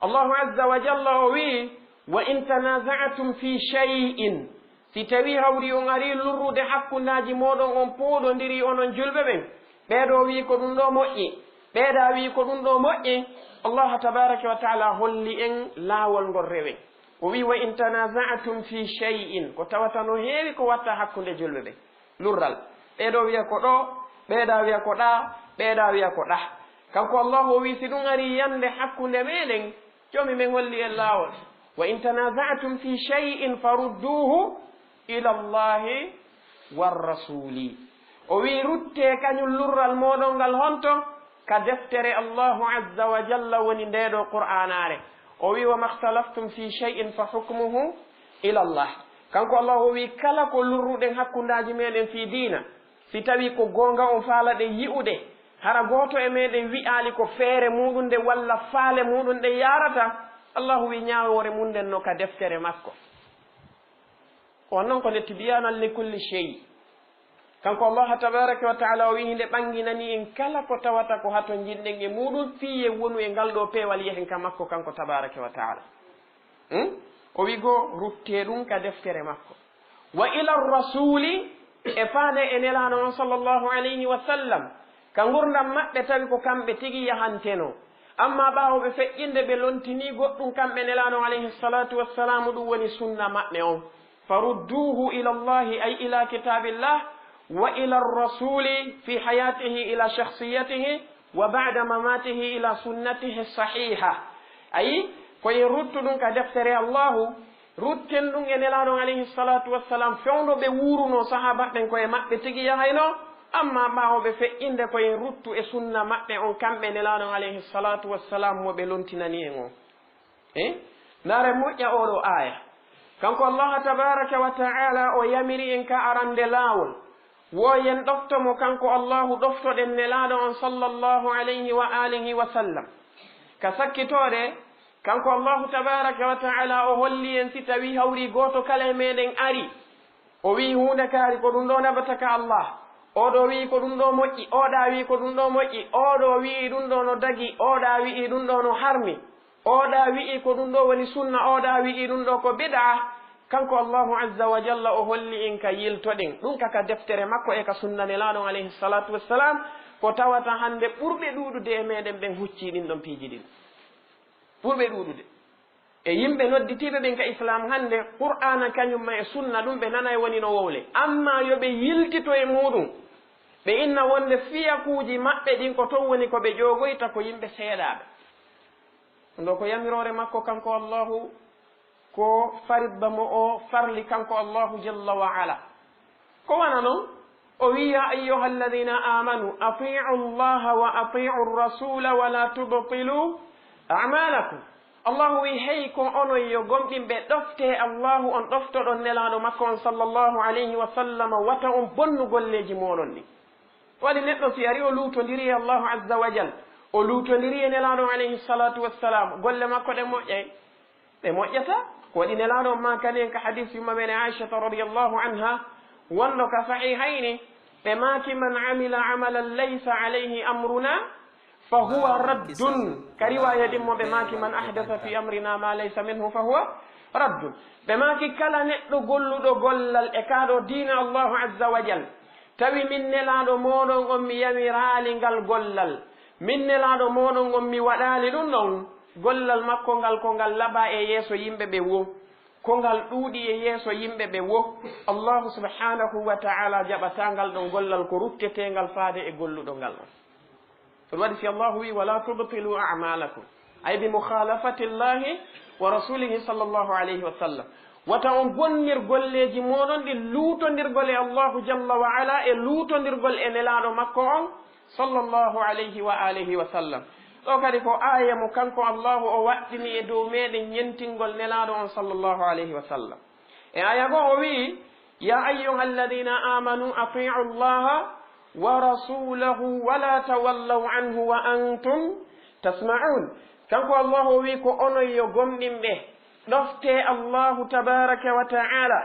Allaahu azza wa jalla o wi'i, "وإن تنازعتم في شيء", si tawii hawri on arii lurrude hakkundeeji mooɗon, on pooɗondirii onon julɓe ɓen, ɓee ɗoo wi'i ko ɗum ɗoo moƴƴi, ɓee ɗaa wi'i ko ɗum ɗoo moƴƴi, Allaahu tabaaraka wa ta'ala holli en laawol ngol rewen. O wi'i, "وإن تنازعتم في شيء", ko tawata no heewi ko watta hakkunde julɓe ɓen. Lurral. Ɓee ɗoo wi'a ko ɗoo, ɓee ɗaa wi'a ko ɗaa, ɓee ɗaa wi'a ko ɗaa. Kanko Allaahu o wi'i, si ɗum arii yande hakkunde meɗen, Joomi men holli en laawol. "وإن تنازعتم في شيء فردوه إلى الله والرسول." O wi'i, ruttee kañum lurral mooɗon ngal honto? Ka deftere Allaahu azza wa jalla woni ndee ɗoo Qur'aanaare. O wi'i, "وما اختلفتم في شيء فحكمه إلى الله." Kanko Allaahu o wi'i, kala ko lurruɗen hakkundeeji meɗen fii diina, si tawii ko goonga on faalaɗen yi'ude, hara gooto e meɗen wi'aali ko feere muuɗum nde walla faale muuɗum nde yaarata, Allaahu wi'i, ñaawoore mum nden no ka deftere makko. Ko on non ko nde tibyanan li kulli shay. Kanko Allaahu tabaaraka wa ta'ala o wi'i, hinde ɓanginani en kala ko tawata ko hato njiɗɗen e muuɗum, fii yen wonu e ngal ɗoo peewal yehen ka makko kanko tabaaraka wa ta'ala. Hmm? O wi'i goo, ruttee ɗum ka deftere makko. "Wa ila rasuli", e faade e Nelaaɗo on sallallahu alayhi wa sallam, ka ngurndan maɓɓe tawi ko kamɓe tigi yahantenoo. Amma ɓaawo ɓe feƴƴinde ɓe lontinii goɗɗum kamɓe Nelaaɗo alayhi salatu wassalam, ɗum woni sunna maɓɓe on. "Farudduhu ila Allahi", ay ila kitabillah, "wa ila rasuli fi hayatihi ila shakhsiyatihi, wa ba'da mamatihi ila sunnatihi sahiha." Ayi, ko en ruttu ɗum ka deftere Allahu, rutten ɗum e Nelaaɗo on alayhi salatu wassalam, fewndo ɓe wuurunoo sahaba ɓen ko e maɓɓe tigi yahaynoo, amma ɓaawo ɓe feƴƴinde ko en ruttu e sunna maɓɓe on kamɓe Nelaaɗo on alayhi salatu wassalam mo ɓe lontinani en on. Eh? Ndaare moƴƴa oo ɗoo aaya. Kanko Allaahu tabaaraka wa ta'aala o yamiri en ka arande laawol. Wo yen ɗofto mo kanko Allaahu, ɗoftoɗen Nelaaɗo on sallallahu alayhi wa aalihi wa sallam. Ka sakkitoode, kanko Allaahu tabaaraka wa ta'aala o holli en si tawii hawri gooto kala e meɗen ari, o wi'i huunde kaari ko ɗum ɗoo naɓata ka Allah. Oo ɗoo wi'i ko ɗum ɗoo moƴƴi, oo ɗaa wi'i ko ɗum ɗoo moƴƴi, oo ɗoo wi'i ɗum ɗoo no dagi, oo ɗaa wi'i ɗum ɗoo no harmi, oo ɗaa wi'i ko ɗum ɗoo woni sunna, oo ɗaa wi'i ɗum ɗoo ko bid'a. Kanko Allahu azza wa jalla o holli en ka yiltoɗen ɗum ka, ka deftere makko e ka sunna Nelaaɗo on alayhi salatu wassalam, ko tawata hannde ɓurɓe ɗuuɗude e meɗen ɓen huccii ɗin ɗon piiji ɗin. Ɓurɓe ɗuuɗude. E yimɓe nodditiiɓe ɓen ka Islaam hannde, Qur'aana kañum ma e Sunna ɗum ɓe nanay woni no wowle. Ammaa yo ɓe yiltito e muuɗum, ɓe inna wonde fiyakuuji maɓɓe ɗin ko ton woni ko ɓe ƴoogoyta ko yimɓe seeɗaaɓe. Ɗum ɗoo ko yamiroore makko kanko Allahu, ko faridda mo o farli kanko Allahu jalla wa ala. Ko wano non, o wi'i, "يا أيها الذين آمنوا أطيعوا الله وأطيعوا الرسول ولا تبطلوا أعمالكم." Allahu wi, hey ko onon yo gomɗinɓe, ɗoftee Allahu, on ɗoftoɗon Nelaaɗo makko on sallallahu alayhi wa sallam, wata on bonnu golleeji mooɗon ɗin. Waɗi neɗɗo si ari o luutondiri e Allahu azza wa jal, o luutondiri e Nelaaɗo alayhi salatu wassalam, golle makko ɗe moƴƴay? Ɗe moƴƴata. Ko waɗi Nelaaɗo on maakani en ka hadis yumma men Aishata radiyallahu anha, wonɗo ka sahihayni, ɓe maaki, "Man amila amalan laysa alayhi amruna fa huwa raddun." Ka riwaya ɗin mo ɓe maaki, "Man ahdasa fi amrina ma laysa minhu fa huwa raddun." Ɓe maaki, kala neɗɗo golluɗo gollal e kaa ɗo diina Allahu azza wa jal, tawi min Nelaaɗo mooɗon on mi yamiraali ngal gollal, min Nelaaɗo mooɗon on mi waɗaali ɗum ɗon, gollal makko ngal ko ngal laɓa e yeeso yimɓe ɓe wo, ko ngal ɗuuɗi e yeeso yimɓe ɓe wo, Allahu subhanahu wa ta'ala jaɓataa ngal ɗon gollal, ko rutteteengal faade e golluɗo ngal on. Ɗum waɗi si Allahu wi, "Wala tubtilu a'malakum", ay bi mukhalafati Allahi wa rasulihi sallallahu alayhi wa sallam. Wata on bonnir golleeji mooɗon ɗin luutondirgol e Allahu jalla wa ala e luutondirgol e Nelaaɗo makko on sallallahu alayhi wa alihi wa sallam. Ɗo kadi ko aaya mo kanko Allahu o waɗɗini e dow meɗen ñentingol Nelaaɗo on sallallahu alayhi wa sallam. E aaya goo o wi'i, "Ya ayyuha alladhina amanu ati'u Allaha wa rasulahu wa la tawallaw anhu wa antum tasma'un." Kanko Allahu o wi'i, ko onon yo gomɗinɓe, ɗoftee Allahu tabaraka wa ta'ala,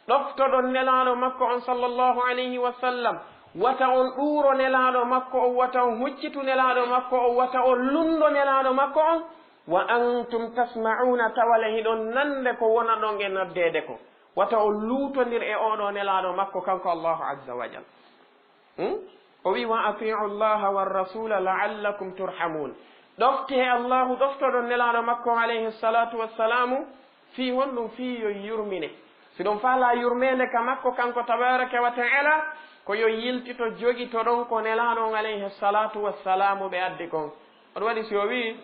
ɗoftoɗon Nelaaɗo makko on sallallahu alayhi wa sallam, wata on ɗuuro Nelaaɗo makko on, wata on huccitu Nelaaɗo makko on, wata on lundo Nelaaɗo makko on, wa antum tasma'una, tawa le hiɗon nande ko wonaɗon e noddeede ko. Wata on luutondir e oɗo Nelaaɗo makko kanko Allahu azza wa jal. Hmm? O wi, "Wa ati'u Allaha war rasula la'allakum turhamun." Ɗoftee Allahu, ɗoftoɗon Nelaaɗo makko alayhi salatu wassalamu, fii honɗum? Fii yo yurmine. Si ɗon faalaa yurmeende ka makko kanko tabaraka wa ta'ala, ko yo yiltito jogitoɗon ko Nelaaɗo on alayhi salatu wassalamu ɓe addi kon. Oɗo waɗi si o wi'i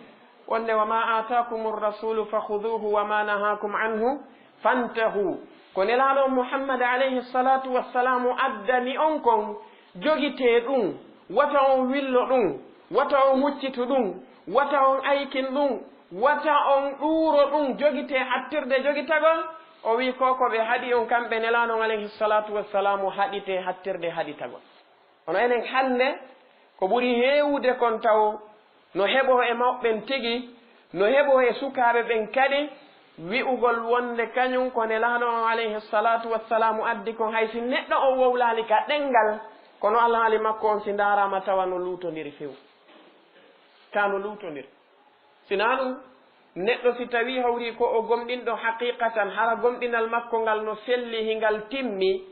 wonde, "Wa ma atakumur rasulu fakhuduhu wa ma nahakum anhu fantahu." Ko Nelaaɗo on Muhammad alayhi salatu wassalamu addani on kon, jogitee ɗum, wata on willo ɗum, wata on huccitu ɗum, wata on aykin ɗum, wata on ɗuuro ɗum, jogitee hattirde jogitagol. O wi'i ko ko ɓe haɗi on kamɓe Nelaaɗo on alayhi salatu wassalamu haɗitee hattirde haɗitagol. Kono enen hannde ko ɓuri heewude kon taw no heɓoo e mawɓe ɓen tigi, no heɓoo e sukaaɓe ɓen kadi, wi'ugol wonde kañum ko Nelaaɗo on alayhi salatu wassalamu addi kon, hay si neɗɗo on wowlaali ka ɗenngal, kono alhaali makko on si ndaaraama tawa no luutondiri few. Ka no luutondiri. Sinaa ɗum, neɗɗo si tawii hawrii ko o gomɗinɗo haqiqatan, hara gomɗinal makko ngal no selli, hingal timmi,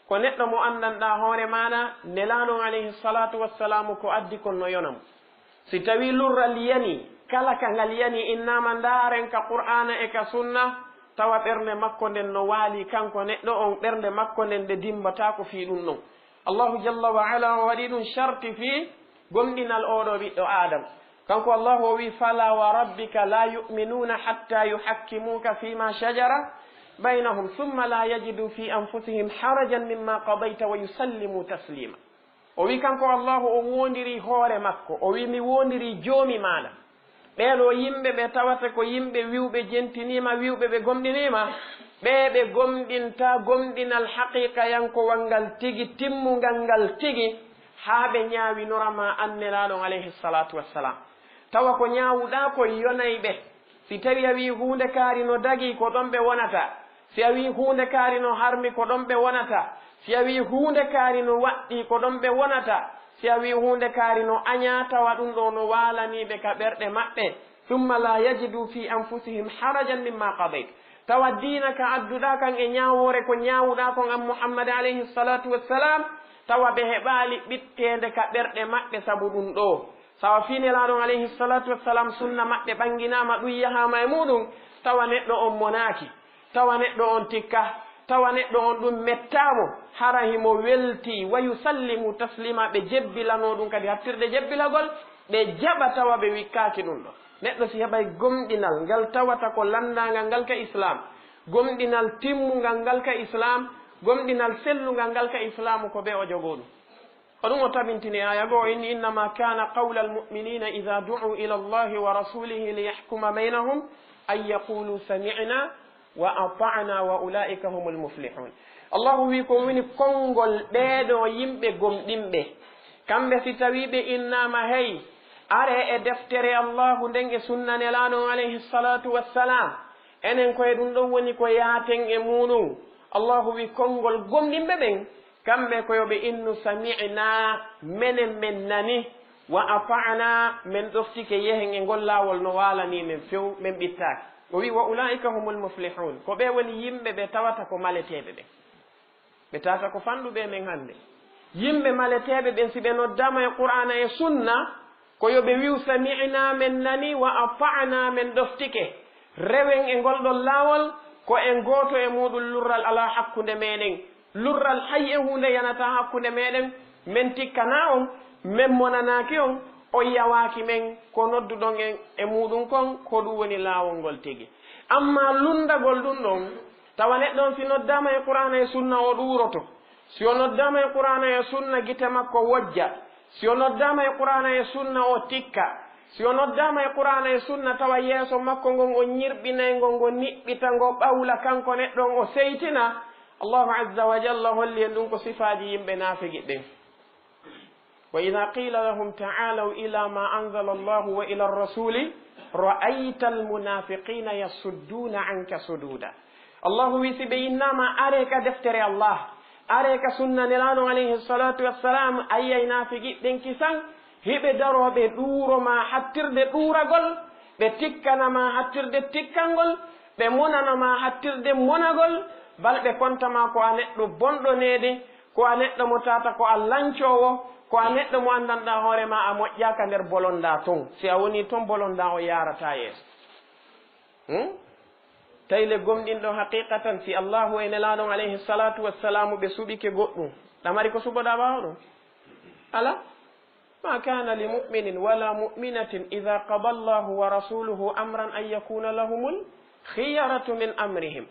ko neɗɗo mo anndanɗaa hoore maana, Nelaaɗo on alayhi salatu wassalamu ko addi kon no yona mo. Si tawii lurral yanii, kala ka ngal yanii, innaama ndaaren ka Qur'aana e ka Sunna, tawa ɓernde makko nden no waalii kanko neɗɗo on, ɓernde makko nden nde dimmbataako fii ɗum ɗon. Allahu jalla wa ala o waɗi ɗum sharti fii gomɗinal oɗo ɓiɗɗo Aadama. Kanko Allahu o wi'i, "Fala wa rabbika la yu'minuna hatta yuhakkimuka fima shajara baynahum thumma la yajidu fi anfusihim harajan mimma qadayta wa yusallimu taslima." O wi'i kanko Allahu o woondiri hoore makko, o wi'i, "Mi woondiri Joomi maaɗa." Ɓee ɗoo yimɓe ɓe tawata ko yimɓe wi'uɓe jentiniima, wi'uɓe ɓe gomɗiniima, ɓee ɓe gomɗinta gomɗinal haqiiqayankowal ngal tigi, timmungal ngal tigi, haa ɓe ñaawinora ma an Nelaaɗo on alayhi salaatu wassalam. Tawa ko ñaawuɗaa kon yonay ɓe. Si tawii a wi'ii huunde kaari no dagii, ko ɗon ɓe wonata. Si a wi'ii huunde kaari no harmi, ko ɗon ɓe wonata. Si a wi'ii huunde kaari no waɗɗii, ko ɗon ɓe wonata. Si a wi'ii huunde kaari no añaa, tawa ɗum ɗoo no waalanii ɓe ka ɓerɗe maɓɓe. Thumma la yajidu fi anfusihim harajan mimma qadayt. Tawa diina ka adduɗaa kan e ñaawoore ko ñaawuɗaa kon an Muhammad alayhi salatu wassalam, tawa ɓe heɓaali ɓitteende ka ɓerɗe maɓɓe sabu ɗum ɗoo. Sawa fii Nelaaɗo on alayhi salatu wassalam sunna maɓɓe ɓannginaama, ɗum yahaama e muuɗum, tawa neɗɗo on monaaki, tawa neɗɗo on tikka, tawa neɗɗo on ɗum mettaa mo, hara himo weltii, wa yusallimu taslima, ɓe jebbilanoo ɗum kadi hattirde jebbilagol, ɓe jaɓa tawa ɓe wikkaaki ɗum ɗoo. Neɗɗo si heɓay gomɗinal ngal tawata ko lanndaangal ngal ka Islaam, gomɗinal timmungal ngal ka Islaam, gomɗinal sellungal ngal ka Islaamu, ko bee o jogoo ɗum. Ko ɗum o tabintini aaya goo, inni, "Innama kana qawla almu'minina idha du'u ila Allahi wa rasulihi liyahkuma baynahum an yaqulu sami'na wa ata'na wa ulaika humul muflihun." Allahu wi ko woni konngol ɓeeɗo yimɓe gomɗinɓe. Kamɓe si tawi ɓe innaama, hey, are e deftere Allahu nden e sunna Nelaaɗo on alayhi salatu wassalam, enen ko e ɗum ɗon woni ko yaaten e muuɗum. Allahu wi konngol gomɗinɓe ɓen, kamɓe ko yo ɓe innu, "Sami'na, menen men nani, wa ata'na, men ɗoftike, yehen e ngol laawol no waalanii men few, men ɓittaaki." O wi, "Wa ulaika humul muflihun." Ko ɓe woni yimɓe ɓe tawata ko maleteeɓe ɓen. Ɓe tawata ko fanɗuɓe e men hannde. Yimɓe maleteeɓe ɓen, si ɓe noddaama e Qur'aana e Sunna, ko yo ɓe wi'u, "Sami'na, men nani, wa ata'na, men ɗoftike. Rewen e ngol ɗon laawol, ko en gooto e muuɗum, lurral alaa hakkunde meɗen. Lurral hay e huunde yanataa hakkunde meɗen, men tikkanaa on, men monanaaki on, on yawaaki men, ko nodduɗon en e muuɗum kon, ko ɗum woni laawol ngol tigi." Ammaa lunndagol ɗum ɗon, tawa neɗɗo on si noddaama e Qur'aana e Sunna o ɗuuroto. Si o noddaama e Qur'aana e Sunna gite makko wojja. Si o noddaama e Qur'aana e Sunna o tikka. Si o noddaama e Qur'aana e Sunna tawa yeeso makko ngon o ñirɓinay ngo, ngo niɓɓita, ngo ɓawla, kanko neɗɗo on o seytina. Allahu azza wa jalla holli en ɗum ko sifaaji yimɓe naafiqi ɓen. "Wa idha qila lahum ta'alaw ila ma anzala Allahu wa ila ar-rasuli ra'ayta al-munafiqina yasudduna anka sududa." Allahu wi si ɓe innaama are ka deftere Allah, are ka sunna Nelaaɗo alayhi salatu wassalam, a yi'ay naafiqi ɓen kisan, hiɓe daroo ɓe ɗuuro ma hattirde ɗuuragol, ɓe tikkana ma hattirde tikkangol, ɓe monana ma hattirde monagol, bal ɓe konta ma ko a neɗɗo bonɗo needi, ko a neɗɗo mo tawata ko a lancoowo, ko a neɗɗo mo anndanɗaa hoore ma a moƴƴaaka nder bolondaa ton. Si a wonii ton, bolondaa o yaarataa yeeso. Hmm? Tawi le gomɗinɗo haqiqatan, si Allahu e Nelaaɗo on alayhi salatu wassalamu ɓe suɓike goɗɗum, ɗa mari ko suɓoɗaa ɓaawo ɗum? Alaa. "Ma kana li mu'minin wala mu'minatin idha qada Allahu wa rasuluhu amran an yakuna lahumul khiyaratu min amrihim."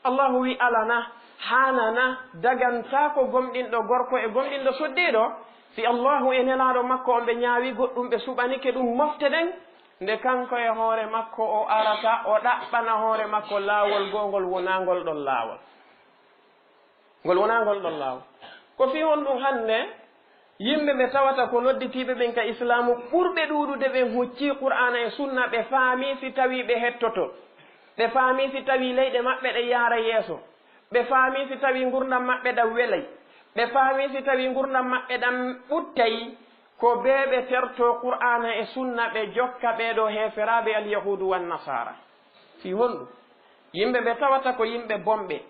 Allahu wi, "Alana, hanana, dagantaako gomɗinɗo gorko e gomɗinɗo suddiiɗo, si Allahu e Nelaaɗo makko on ɓe ñaawi goɗɗum, ɓe suɓanike ɗum mofte ɗen, nde kanko e hoore makko o arata, o ɗaɓɓana hoore makko laawol gongol wonaa ngol ɗon laawol." Ngol wonaa ngol ɗon laawol. Ko fii honɗum hannde yimɓe ɓe tawata ko nodditiiɓe ɓen ka Islaamu ɓurɓe ɗuuɗude ɓen huccii Qur'aana e Sunna, ɓe faamii si tawii ɓe hettoto, ɓe faamii si tawii leyɗe maɓɓe ɗen yaara yeeso, ɓe faamii si tawii ngurndan maɓɓe ɗan welay, ɓe faamii si tawii ngurndan maɓɓe ɗan ɓuttay, ko ɓe ɓe tertoo Qur'aana e Sunna, ɓe jokka ɓee ɗoo heeferaaɓe Alyahuudu wan Nasaara. Fii honɗum? Yimɓe ɓe tawata ko yimɓe bonɓe,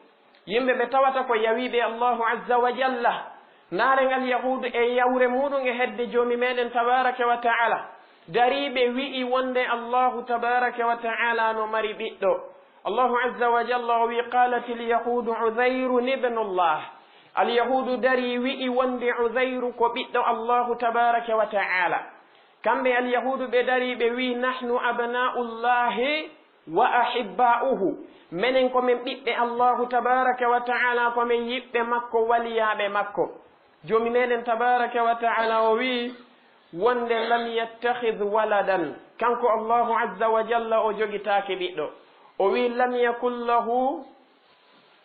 yimɓe ɓe tawata ko yawiiɓe Allahu Azza wa Jalla. Ndaaren Alyahuudu e yawre muuɗum e hedde Joomi meɗen Tabaaraka wa Ta'ala. Dariiɓe wi'i wonde Allahu Tabaaraka wa Ta'ala no mari ɓiɗɗo. Allahu Azza wa Jalla o wi'i, "Qalatil yahuudu Uzayrun ibnullah." Alyahuudu darii wi'i wonde Uzayru ko ɓiɗɗo Allahu Tabaaraka wa Ta'ala. Kamɓe Alyahuudu ɓe darii ɓe wi'i, "Nahnu abna'ullahi wa ahibba'uhu." Menen ko men ɓiɓɓe Allahu Tabaaraka wa Ta'ala, ko men yiɓɓe makko, waliyaaɓe makko. Joomi meɗen Tabaaraka wa Ta'ala o wi'i wonde, "Lam yattakhidh waladan." Kanko Allahu Azza wa Jalla o jogitaake ɓiɗɗo. O wi'i, "Lam yakul lahu,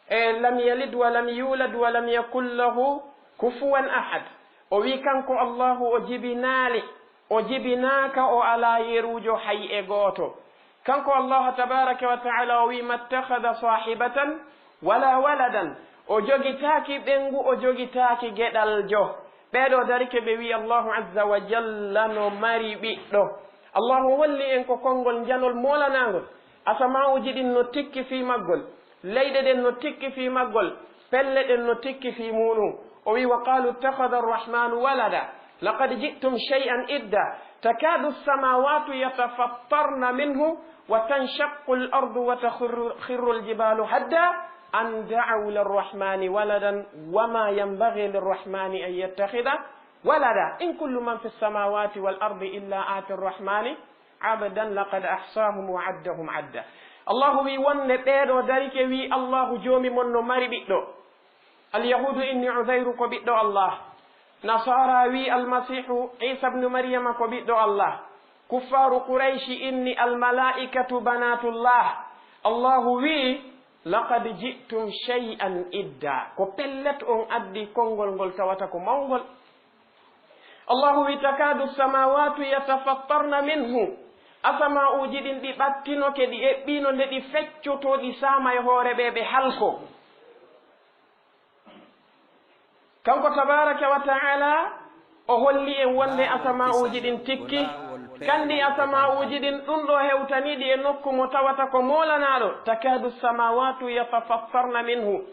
e, lam yalid wa lam yulad wa lam yakul lahu kufuwan ahad." O wi'i kanko Allahu o jibinaali, o jibinaaka, o alaa yeruujo hay e gooto. Kanko Allahu Tabaaraka wa Ta'ala o wi'i, "Mattakhadha sahibatan wala waladan." O jogitaaki ɓeyngu, o jogitaaki geɗaljo. Ɓee ɗoo darike ɓe wi'i Allahu Azza wa Jalla no mari ɓiɗɗo. Allahu holli en ko konngol njanol moolanaangol. Asamaa'uuji ɗin no tikki fii maggol. Leyɗe ɗen no tikki fii maggol. Pelle ɗen no tikki fii muuɗum. O wi'i, "Wa qalu ittakhadha arrahmanu walada. Laqad ji'tum shay'an idda. Takadu as-samawatu yatafattarna minhu wa tanshaqqu al-ardu wa takhirru, khirru al-jibalu hadda an da'u lirrahmani waladan wa ma yanbaghi lirrahmani an yattakhidha walada. In kullu man fis samawati wal ardi illa ati arrahmani abdan laqad ahsahum wa addahum adda." Allahu wi'i wonde ɓee ɗoo darike wi'i Allahu Joomi mon no mari ɓiɗɗo. Alyahuudu inni Uzayru ko ɓiɗɗo Allah. Nasaara wi'i Almasiihu Iisa bnu Maryama ko ɓiɗɗo Allah. Kuffaaru Qurayshi inni almalaa'ikatu banaatullah. Allahu wi'i, "Laqad ji'tum shay'an idda." Ko pellet on addi konngol ngol tawata ko mawngol. Allahu wi'i, "Takaadu samaawaatu yatafattarna minhu." Asamaa'uuji ɗin ɗi ɓattinoke, ɗi eɓɓiino nde ɗi feccotoo, ɗi saama e hoore ɓe, ɓe halko. Kanko tabaaraka wa ta'ala, o holli en wonde asamaa'uuji ɗin tikki, kandi asamaa'uuji ɗin ɗum ɗo hewtaniɗi e nokku mo tawata ko moolanaaɗo, "Takaadu samaawaatu yatafattarna minhu,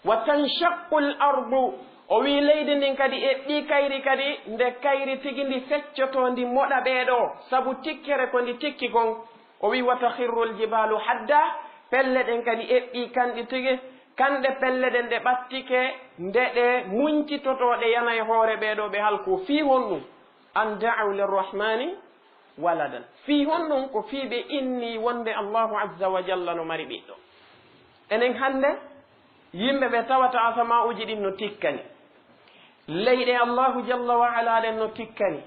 wa tanshaqqu al-ardu." O wi'i leydi ndin kadi eɓɓii kayri kadi, nde kayri tigi ndi feccotoo, ndi moɗa ɓee ɗo, sabu tikkere ko ndi tikki kon. O wi'i, "Wa takhirru al-jibaalu hadda." Pelle ɗen kadi eɓɓii kanɗi tigi, kanɗe pelle ɗen ɗe ɓattike, nde ɗe muncitotoo ɗe yana e hoore ɓee ɗo ɓe halkoo. Fii honɗum? An da'aw lirrahmani waladan. Fii honɗum? Ko fii ɓe inni wonde Allahu azza wa jalla no mari ɓiɗɗo. Enen hannde, yimɓe ɓe tawata asamaa'uuji ɗin no tikkani. Leyɗe Allahu jalla wa ala ɗen no tikkani.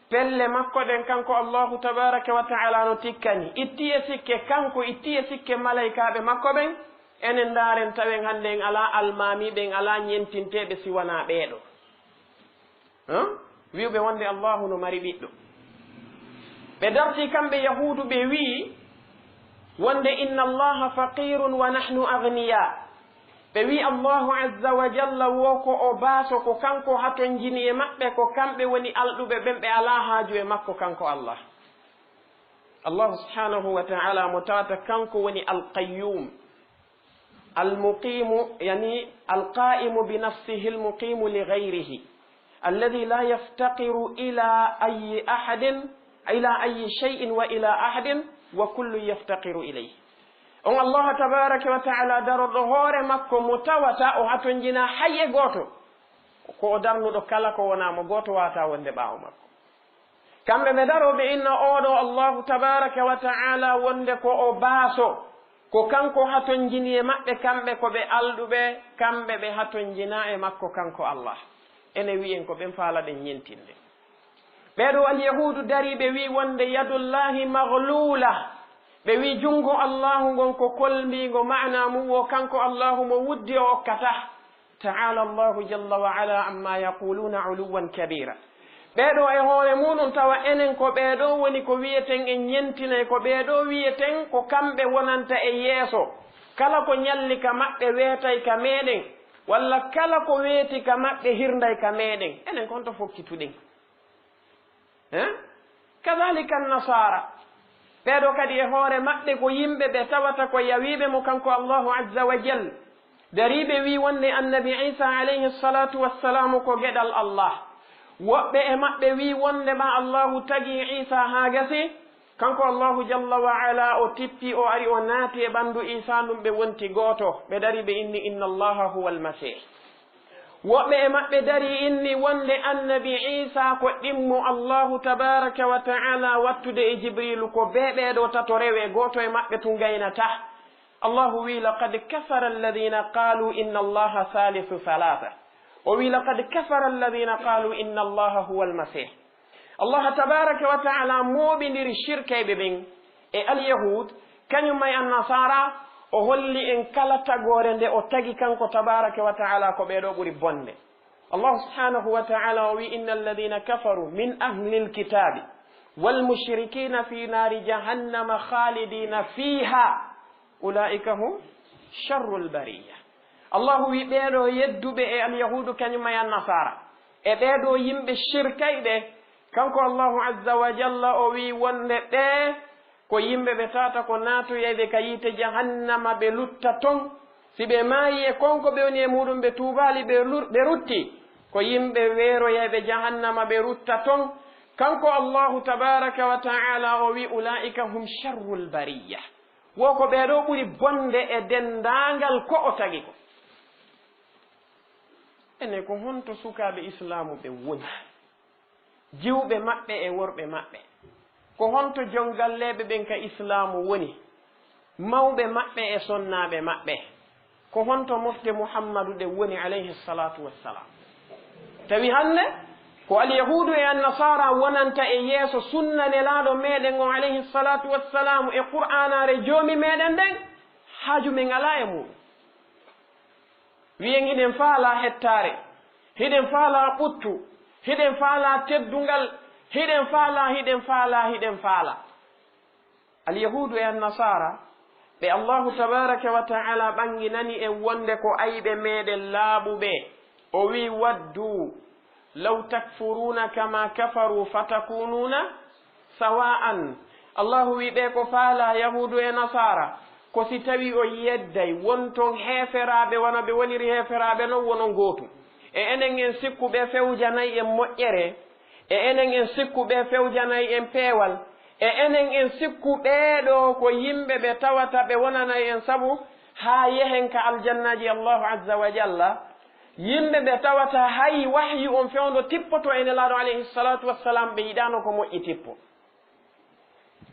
Pelle makko ɗen kanko Allahu tabaaraka wa ta'ala no tikkani. Itti e sikke kanko, itti e sikke malaykaaɓe makko ɓen, enen ndaaren tawen hannde en alaa almaamiiɓe, en alaa ñentinteeɓe si wanaa ɓee ɗo. Hã? Wi'uɓe wonde Allahu no mari ɓiɗɗo. Ɓe dartii kamɓe Yahuudu, ɓe wi'i wonde, "Inna Allaha faqirun wa nahnu aghniya." Ɓe wi'i Allahu azza wa jalla wo ko o baaso, ko kanko hatonjini e maɓɓe, ko kamɓe woni alɗuɓe ɓen, ɓe alaa haaju e makko kanko Allah. Allahu subhanahu wa ta'ala mo tawata kanko woni Al-Qayyum. Al-Muqimu, yani Al-Qa'imu bi nafsihi, Al-Muqimu li ghayrihi, alladhi la yaftaqiru ila ayyi ahadin, ila ayyi shay'in wa ila ahadin, wa kullu yaftaqiru ilayhi. On Allah tabaraka wa ta'ala daroɗo hoore makko mo tawata o hatonjina hay e gooto. Ko o darnuɗo kala ko wona mo, gooto wata wonde ɓaawo makko. Kamɓe ɓe daro ɓe inna oɗo Allahu tabaraka wa ta'ala wonde ko o baaso, ko kanko hatonjini e maɓɓe, kamɓe ko ɓe alɗuɓe, kamɓe ɓe hatonjina e makko kanko Allah. Ene wi'en ko ɓen faalaɗen ñentinde. Ɓeeɗo alyahuudu dari ɓe wi wonde yadullahi maglula. Ɓe wi junngo Allahu ngon ko kolmbiingo, maana mum wo kanko Allahu mo wuddi o okkata. Ta'ala Allahu jalla wa ala amma yaquluna uluwan kabira. Ɓeeɗo e hoore muɗum tawa enen ko ɓeeɗo woni ko wiyeten en ñentinay, ko ɓeeɗo wiyeten ko kamɓe wonanta e yeeso. Kala ko ñalli ka maɓɓe weetay ka meɗen, walla kala ko weeti ka maɓɓe hirnday ka meɗen. Enen kon to fokkituɗen. Eh? Kadhalika an-nasara. Ɓeeɗo kadi e hoore maɓɓe ko yimɓe ɓe tawata ko yawiiɓe mo kanko Allahu azza wa jal. Dariiɓe wi wonde annabi Isa alayhi salatu wassalamu ko geɗal Allah. Woɓɓe e maɓɓe wi wonde ma Allahu tagi Isa haa gasi. Kanko Allahu jalla wa ala o tippi, o ari o naati e ɓandu Isa ndum ɓe wonti gooto. Ɓe dari ɓe inni inna Allaha huwa al-Masih. Woɓɓe e maɓɓe dari inni wonde annabi Isa ko ɗimmo Allahu tabaraka wa ta'ala wattude e Jibrilu, ko be ɓeeɗo tato rewe, gooto e maɓɓe tun gaynata. Allahu wi, "Laqad kafara alladhina qalu inna Allaha thalithu thalatha." O wi, "Laqad kafara alladhina qalu inna Allaha huwa al-Masih." Allah tabaraka wa ta'ala mooɓindiri shirkayɓe ɓen e alyahud, kañum e annasara, o holli en kala tagoore nde o tagi kanko tabaraka wa ta'ala ko ɓeeɗo ɓuri bonde. Allah subhanahu wa ta'ala o wi, "Inna alladhina kafaru min ahli alkitabi wal mushrikina fi nari jahannama khalidina fiha, ulaika hum sharrul bariya." Allahu wi ɓeeɗo yedduɓe e alyahudu kañum e annasara, e ɓeeɗo yimɓe shirkayɓe, kanko Allahu azza wa jalla o wi wonde ɓe ko yimɓe ɓe tata ko naatoyayɓe ka yiite jahannama, ɓe lutta ton. Si ɓe maayi e kon ko ɓe woni e muɗum, ɓe tuubaali, ɓe lur-, ɓe rutti, ko yimɓe weeroyayɓe jahannama, ɓe rutta ton. Kanko Allahu tabaraka wa ta'ala o wi, "Ulaika hum sharrul bariya." Wo ko ɓeeɗo ɓuri bonde e denndaangal ko o tagi ko. Ene ko honto sukaaɓe Islaamu ɓe woni? Jiwɓe maɓɓe e worɓe maɓɓe. Ko honto jongalleeɓe ɓen ka Islaamu woni? Mawɓe maɓɓe e sonnaaɓe maɓɓe. Ko honto mofte Muhammadu ɗe woni, alayhi salatu wassalam? Tawi hannde ko alyahuudu e annasaara wonanta e yeeso sunna nelaaɗo meɗen on, alayhi salatu wassalamu, e qur'aanaare joomi meɗen nden, haaju men alaa e muɗum. Wiyen hiɗen faalaa hettaare, hiɗen faalaa ɓuttu, hiɗen faalaa teddungal, hiɗen faalaa, hiɗen faalaa, hiɗen faalaa. Alyahuudu e annasaara, ɓe Allahu tabaraka wa ta'ala ɓanginani en wonde ko ayɓe meɗen laaɓuɓe. O wi, "Waddu law takfuruuna kama kafaru fatakunuuna sawa'an." Allahu wi ɓe ko faalaa yahuudu e nasaara, ko si tawi o yedday wonton heeferaaɓe wano ɓe woniri heeferaaɓe non wonon gootu. E enen en sikku ɓe fewjanay en moƴƴere, e enen en sikku ɓe fewjanay en peewal, e enen en sikku ɓeeɗo ko yimɓe ɓe tawata ɓe wonanay en sabu haa yehen ka aljannaaji Allahu azza wa jalla, yimɓe ɓe tawata hay wahyu on fewndo tippoto e Nelaaɗo alayhi salatu wassalam, ɓe yiɗaano ko moƴƴi tippo.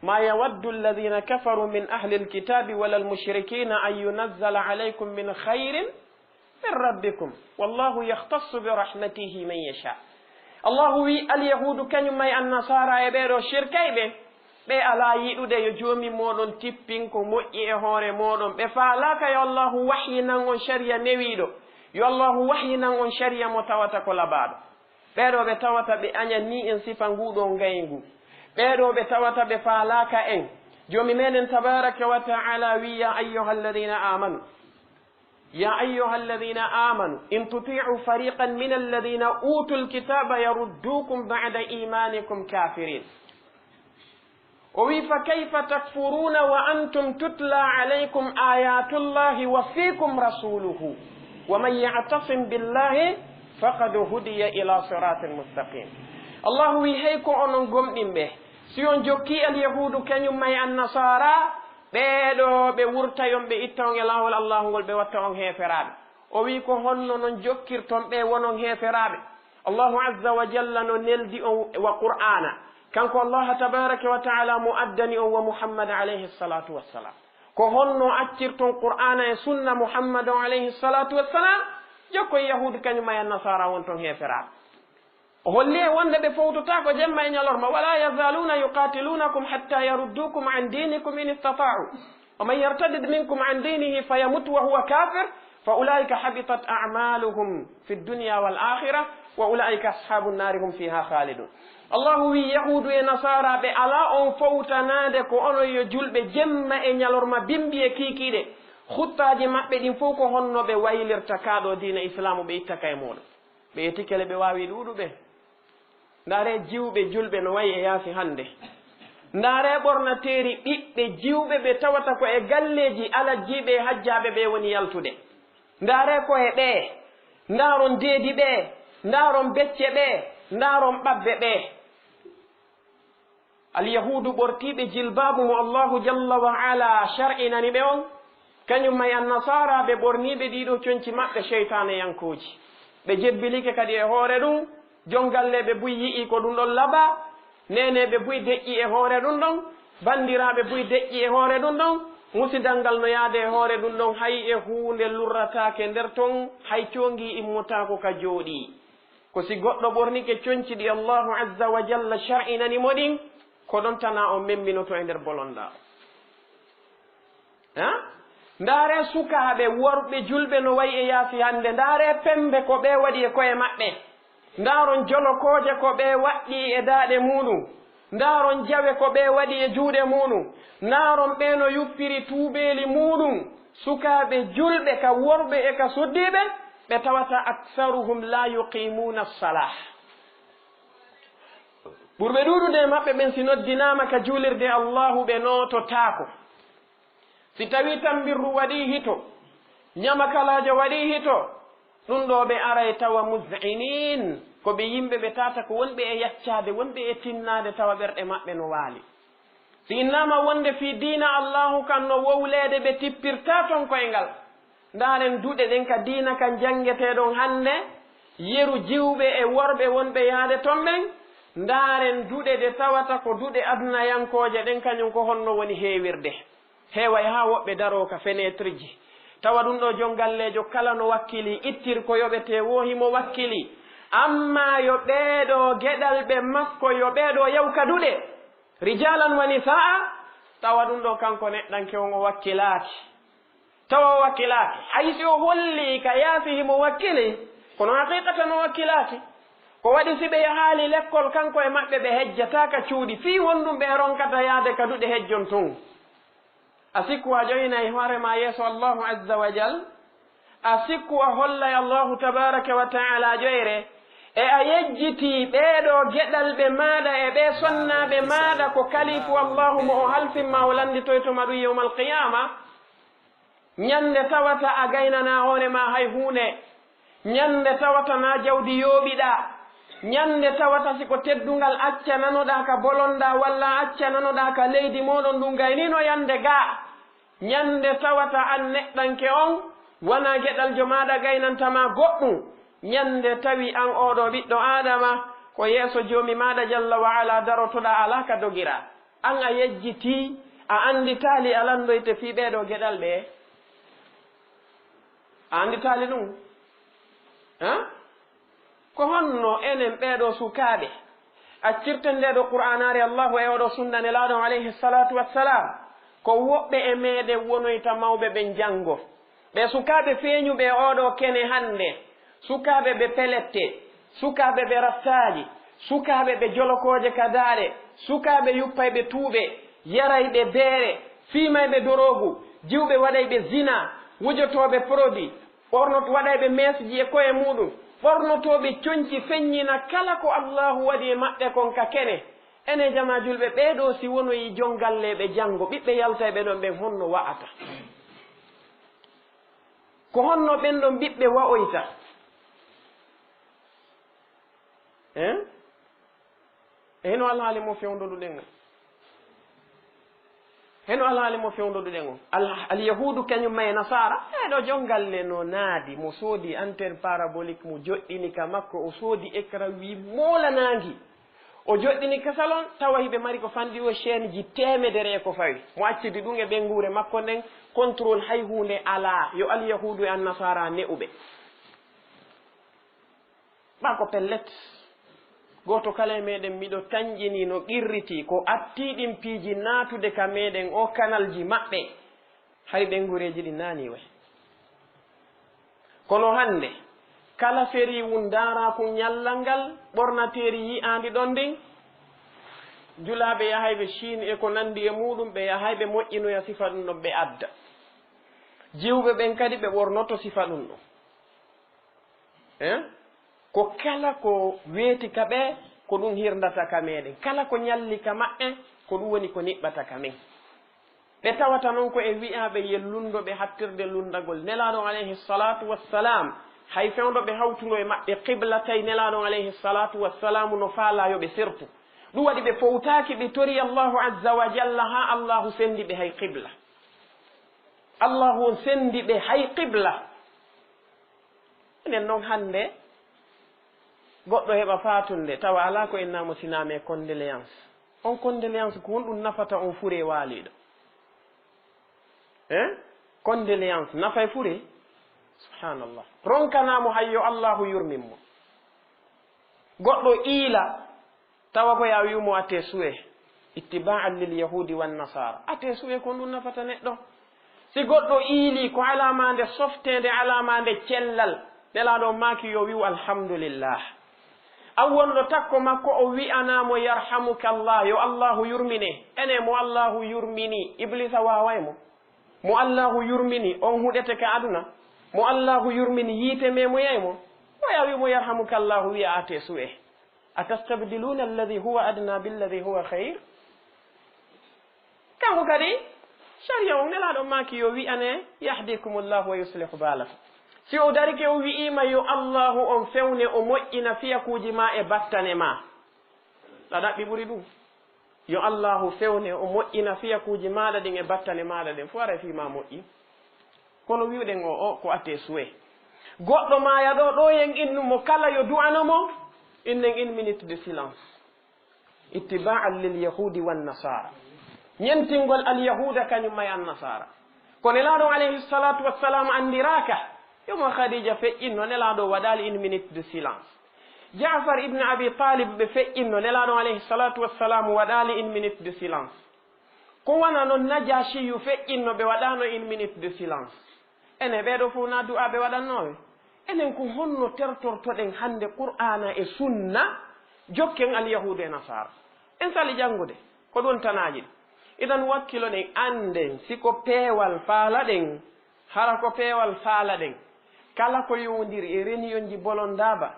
ما يود الذين كفروا من أهل الكتاب ولا المشركين أن ينزل عليكم من خير من ربكم والله يختص برحمته من يشاء. Allahu wi, alyahuudu kañum e annasaara e ɓeeɗo shirkayɓe, ɓe alaa yiɗude yo joomi mooɗon tippin ko moƴƴi e hoore mooɗon. Ɓe faalaaka yo Allahu wahyinan on shari'a newiiɗo, yo Allahu wahyinan on shari'a mo tawata ko labaaɗo. Ɓeeɗo ɓe tawata ɓe añanii en sifa nguɗo ngayngu. Ɓeeɗo ɓe tawata ɓe faalaaka en. Joomi meɗen tabaraka wa ta'ala wi, "Ya ayyuha alladhina amanu, ya ayyuha alladhina amanu, in tuti'u fariqan min alladhina utul kitaba yaruddukum ba'da imanikum kafirin." O wi, "Fa kayfa takfuruna wa antum tutla alaykum ayatullahi wa fikum rasuluhu, wa man ya'tasim billahi faqad hudiya ila siratin mustaqim." Allahu wi, "Hey ko onon gomɗinɓe, si on jokki alyahuudu kañum e annasaara, ɓeeɗo ɓe wurtay on, ɓe itta on e laawol Allahu ngol, ɓe watta on heeferaaɓe." O wi, "Ko honno non jokkirton ɓe wonon heeferaaɓe?" Allahu azza wa jalla no neldi on wa Qur'aana. Kanko Allah tabaraka wa ta'ala mo addani on wa Muhammad alayhi salatu wassalam. Ko honno accirton Qur'aana e sunna Muhammad on alayhi salatu wassalam? Jokkoy yahuud kañum e annasaara wonton heeferaaɓe. O holli en wonde ɓe fowtotaako jemma e ñalorma. "Wala yazaluna yuqatilunakum hatta yaruddukum an dinikum in istata'u. Wa man yartadid minkum an dinihi fayamut wa huwa kafir, fa ulaika habitat a'maluhum fi dunya wal akhirah, wa ulaika ashabun nari hum fiha khalidun." Allahu wi, yahuudu e nasaara ɓe alaa on fowtanaade ko onon yo julɓe jemma e ñalorma, bimbi e kiikiiɗe. Huttaaji maɓɓe ɗin fow ko honno ɓe waylirta kaa ɗoo diina islaamu, ɓe itta ka e muuɗum. Ɓe yetti kele ɓe waawi ɗuuɗuɓe. Ndaaree jiwɓe julɓe no wayi e yaasi hannde. Ndaaree ɓornateeri ɓiɓɓe jiwɓe ɓe tawata ko e galleeji alajjiiɓe e hajjaaɓe ɓe woni yaltude. Ndaaree ko'e ɓee, ndaaron deedi ɓee, ndaaron becce ɓee, ndaaron ɓabbe ɓee. Alyahuudu ɓortiiɓe jilbaabu mo Allahu jalla wa ala shar'inani ɓe on, kañum e annasaara ɓe ɓorniiɓe ɗiiɗo conci maɓɓe seytaaneyankooji. Ɓe jebbilike kadi e hoore ɗum, jon galleeɓe buy yi'i ko ɗum ɗon labaa, neeneeɓe buy deƴƴi e hoore ɗum ɗon, banndiraaɓe buy deƴƴi e hoore ɗum ɗon, musidal ngal no yaade e hoore ɗum ɗon, hay e huunde lurrataake nder ton, hay coongi immotaako ka jooɗii. Ko si goɗɗo ɓornike conci ɗi Allahu azza wa jalla shar'inani mo ɗin, ko ɗon tana on memminotoo e nder bolondaa. Ha? Ndaaree sukaaɓe worɓe julɓe no wayi e yaasi hannde. Ndaaree pemmbe ko ɓe waɗi e ko'e maɓɓe. Ndaaron jolokooje ko ɓe waɗɗi e daaɗe muuɗum. Ndaaron jawe ko ɓe waɗi e juuɗe muuɗum. Ndaaron ɓe no yuppiri tuubeeli muuɗum. Sukaaɓe julɓe ka worɓe e ka suddiiɓe, ɓe tawata aksaruhum la yuqimuna salah. Ɓurɓe ɗuuɗude e maɓɓe ɓen si noddinaama ka juulirde Allahu ɓe noototaako. Si tawii tambirru waɗii hito, ñamakalaajo waɗii hito, ɗum ɗoo ɓe aray tawa muz'inin, ko ɓe yimɓe ɓe tata ko wonɓe e yaccaade, wonɓe e tinnaade tawa ɓerɗe maɓɓe no waali. Si innaama wonde fii diina Allahu kan no wowleede ɓe tippirtaa ton koyngal. Ndaaren duɗe ɗen ka diina kan janngetee ɗon hannde, yeru jiwɓe e worɓe wonɓe yaade ton ɓen. Ndaaren duɗe ɗe tawata ko duɗe adunayankooje ɗen, kañum ko honno woni heewirde. Heeway haa woɓɓe daroo ka feneetreji. Tawa ɗum ɗoo jon galleejo kala no wakkilii, ittir ko yoɓetee woo himo wakkilii. Ammaa yo ɓeeɗo geɗalɓe makko, yo ɓeeɗo yaw ka duɗe, rijaalan wa nisaa, tawa ɗum ɗo kanko neɗɗanke on o wakkilaaki. Tawa o wakkilaaki. Hay si o holli ka yaasi himo wakkili, kono haqiiqatan o wakkilaaki. Ko waɗi si ɓe yahaali lekkol, kanko e maɓɓe ɓe hejjataa ka cuuɗi, fii honɗum ɓe ronkata yaade ka duɗe hejjon tun? A sikku a ƴoynay hoore maa yeeso Allahu Azza wa Jal? A sikku a hollay Allahu Tabaaraka wa Ta'ala ƴoyre? E a yejjitii ɓeeɗo geɗalɓe maaɗa e ɓee sonnaaɓe maaɗa ko kalifu Allahu mo o halfin ma o lannditoyto ma ɗum yawmal qiyaama? Ñannde tawata a gaynanaa hoore maa hay huunde. Ñannde tawata naa jawdi yooɓiɗaa. Ñannde tawata si ko teddungal acca nanoɗaa ka bolonɗaa, walla acca nanoɗaa ka leydi mooɗon, ɗum gaynino yannde gaa. Ñannde tawata an neɗɗanke on, wanaa geɗaljo maaɗa gaynanta ma goɗɗum. Ñannde tawi an oo ɗoo ɓiɗɗo Aadama, ko yeeso Joomi maaɗa Jalla wa Ala darotoɗaa, alaa ka dogiraa. An a yejjitii, a annditaali a lanndoyte fii ɓee ɗoo geɗalɓe? A annditaali ɗum? Haa? Ko honno enen ɓee ɗoo sukaaɓe accirten ndee ɗoo Qur'aanaare Allahu e oo ɗoo sunna Nelaaɗo on alayhi salaatu wassalaam? Ko woɓɓe e meeɗen wonoyta mawɓe ɓen janngo. Ɓee sukaaɓe feeñuɓe e oo ɗoo kene hannde, sukaaɓe ɓe pelette, sukaaɓe ɓe rastaaji, sukaaɓe ɓe jolokooje ka daaɗe, sukaaɓe yuppayɓe tuuɓe, yarayɓe beere, fiimayɓe doroogu, jiwɓe waɗayɓe zina, wujotooɓe produit, ɓornot-, waɗayɓe meesji e ko'e muuɗum, ɓornotooɓe conci feññina kala ko Allaahu waɗi e maɓɓe kon ka kene. Enen jamaa julɓe, ɓee ɗoo si wonoyii jon galleeɓe janngo, ɓiɓɓe yaltayɓe ɗon ɓen honno wa'ata? Ko honno ɓen ɗon ɓiɓɓe wa'oyta? Hein? E hino alhaali mo fewndoduɗen on? Hino alhaali mo fewndoduɗen on? Al-, Alyahuudu kañumma e Nasaara, ɓee ɗoo jon galle no naadi, mo soodi antenne parabolique, mo joɗɗini ka makko, o soodi écran, wii moolanaangi. O joɗɗini ka salon, tawa hiɓe mari ko fanɗi o chaîne ji teemedere e ko fawi. Mo accidi ɗum e ɓeynguure makko nden, contrôle hay huunde alaa. Yo Alyahuudu e Annasaara ne'u ɓe. Ɓaa ko pellet, gooto kala e meɗen miɗo tanƴini no qirritii ko attii ɗin piiji naatude ka meɗen o kanalji maɓɓe, hari ɓeynguureeji ɗin naanii way. Kono hannde, kala feriiwun ndaaraakun ñallal ngal, ɓornateeri yi'aandi ɗon ndin, julaaɓe yahayɓe Chine e ko nanndi e muuɗum, ɓe yahay ɓe moƴƴinoya sifa ɗum ɗon, ɓe adda. Jiwɓe ɓen kadi ɓe ɓornoto sifa ɗum ɗon. Eh? Ko kala ko weeti ka ɓe, ko ɗum hirndata ka meɗen. Kala ko ñalli ka maɓɓe, ko ɗum woni ko niɓɓata ka men. Ɓe tawata non ko e wi'aaɓe yellundo ɓe hattirde lunndagol. Nelaaɗo on alayhi salaatu wassalaam, hay fewndo ɓe hawtuno e maɓɓe qibla, tawi Nelaaɗo on alayhi salaatu wassalaamu no faalaa yo ɓe sertu. Ɗum waɗi ɓe fowtaaki, ɓe tori Allaahu azza wa jalla haa Allaahu senndi ɓe hay qibla. Allaahu on senndi ɓe hay qibla. Enen non hannde, goɗɗo heɓa faatunde, tawa alaa ko innaa mo sinaa mais condoléance. On condoléance ko honɗum nafata on fure waaliiɗo? Hein? Condoléance, nafay fure? Subhanallah. Ronkanaa mo hay yo Allaahu yurmin mo. Goɗɗo iila, tawa ko ya wi'u mo attee souhait, ittiba'an lil yahudi wan nasara. Attee souhait ko ɗum nafata neɗɗo. Si goɗɗo iilii ko alaa maa nde softeende, alaa maa nde cellal, Nelaaɗo on maaki yo wi'u alhamdulillah. Aw wonɗo takko makko o wi'anaa mo yarhamukallah, yo Allaahu yurmine. Ene mo Allaahu yurmini, Ibliisa waaway mo? Mo Allaahu yurmini, on huɗete ka aduna? Mo Allaahu yurmini, yiite memoyay mo? Ko ya wi'u mo yarhamukallahu, wi'a attee souhait. Atastabdiluna alladhi huwa adna billadhi huwa khayr? Kanko kadi, sariya on Nelaaɗo maaki yo wi'ane, yahdikumullahu wa yuslihu balakum. Si o darike o wi'iima yo Allaahu on fewne o moƴƴina fiyakuuji maa e battane maa, ɗa ɗaɓɓi ɓuri ɗum? Yo Allaahu fewne o moƴƴina fiyakuuji maaɗa ɗin e battane maaɗa ɗen, fof aray fii maa moƴƴi. Kono wi'uɗen o, o ko attee souhait. Goɗɗo maaya ɗo, ɗo yen innu mo kala yo du'ano mo, innen une minute de silence. Ittiba'an lil yahudi wan nasara. Ñentingol al yahuda kañum may an nasara. Ko Nelaaɗo alayhi salatu wassalam anndiraaka. Yomo Khadija feƴƴinno, Nelaaɗo waɗaali une minute de silence. Jaafar ibn Abi Talib ɓe feƴƴinno, Nelaaɗo alayhi salatu wassalam waɗaali une minute de silence. Ko wano non Najashiyu feƴƴinno, ɓe waɗaano une minute de silence. Enen ɓee ɗoo fof na du'a ɓe waɗannooɓe? Enen ko honno tertortoɗen hannde Qur'aana e Sunna jokken Alyahuudu e Nasaara? En sali janngude, ko ɗum tanaaji ɗi. Idan wakkiloɗen annden si ko peewal faalaɗen, hara ko peewal faalaɗen. Kala ko yowondiri e reniyonji bolondaaba,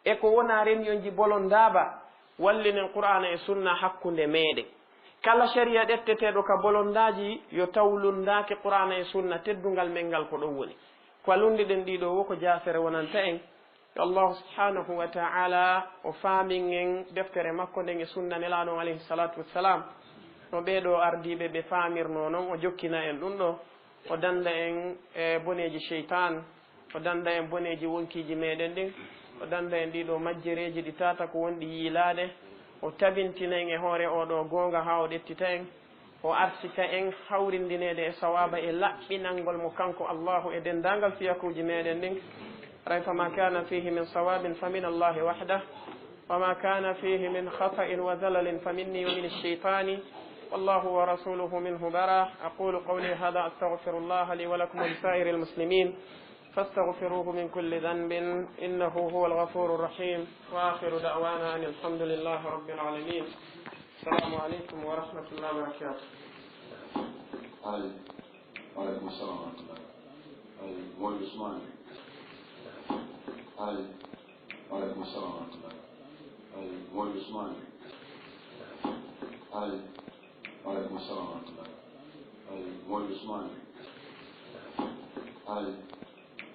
e ko wonaa reniyonji bolondaaba, wallinen Qur'aana e Sunna hakkunde meeɗen. Kala shari'a ƴetteteeɗo ka bolondaaji, yo taw lunndaaki Qur'aana e Sunna, teddungal men ngal ko ɗon woni. Ko lunndiɗen ɗiɗo wo ko jaasere wonanta en. Yo Allahu subhanahu wa ta'ala o faamin en deftere makko nden e sunna Nelaaɗo on alayhi salatu wassalam. No ɓee ɗoo ardiiɓe ɓe faamirnoo non, o jokkina en ɗum ɗoo. O dannda en e boneeji seytaan, o dannda en boneeji wonkiiji meeɗen ɗin, o dannda en ɗii ɗoo majjereeji ɗi tata ko wonɗi yiilaade, o tabintina en e hoore oo ɗoo goonga haa o ɗettita en, o arsika en hawrindineede e sawaaba e laɓɓinangol mo kanko Allaahu e denndaangal fiyakuuji meeɗen ɗin. Haray فما كان فيه من صواب فمن الله وحده، وما كان فيه من خطأ وزلل فمني ومن الشيطان، والله ورسوله منه براء. أقول قولي هذا، أستغفر الله لي ولكم ولسائر المسلمين، فاستغفروه من كل ذنب، إنه هو الغفور الرحيم. وآخر دعوانا أن الحمد لله رب العالمين. السلام عليكم ورحمة الله وبركاته. Aleykum salam wa rahmatullah. Aleykum salam wa rahmatullah. Aleykum salam wa rahmatullah.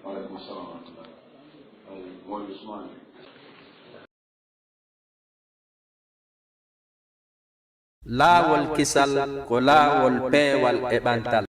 Aleykum salam wa rahmatullah. Laawol kisal ko laawol peewal e ɓantal.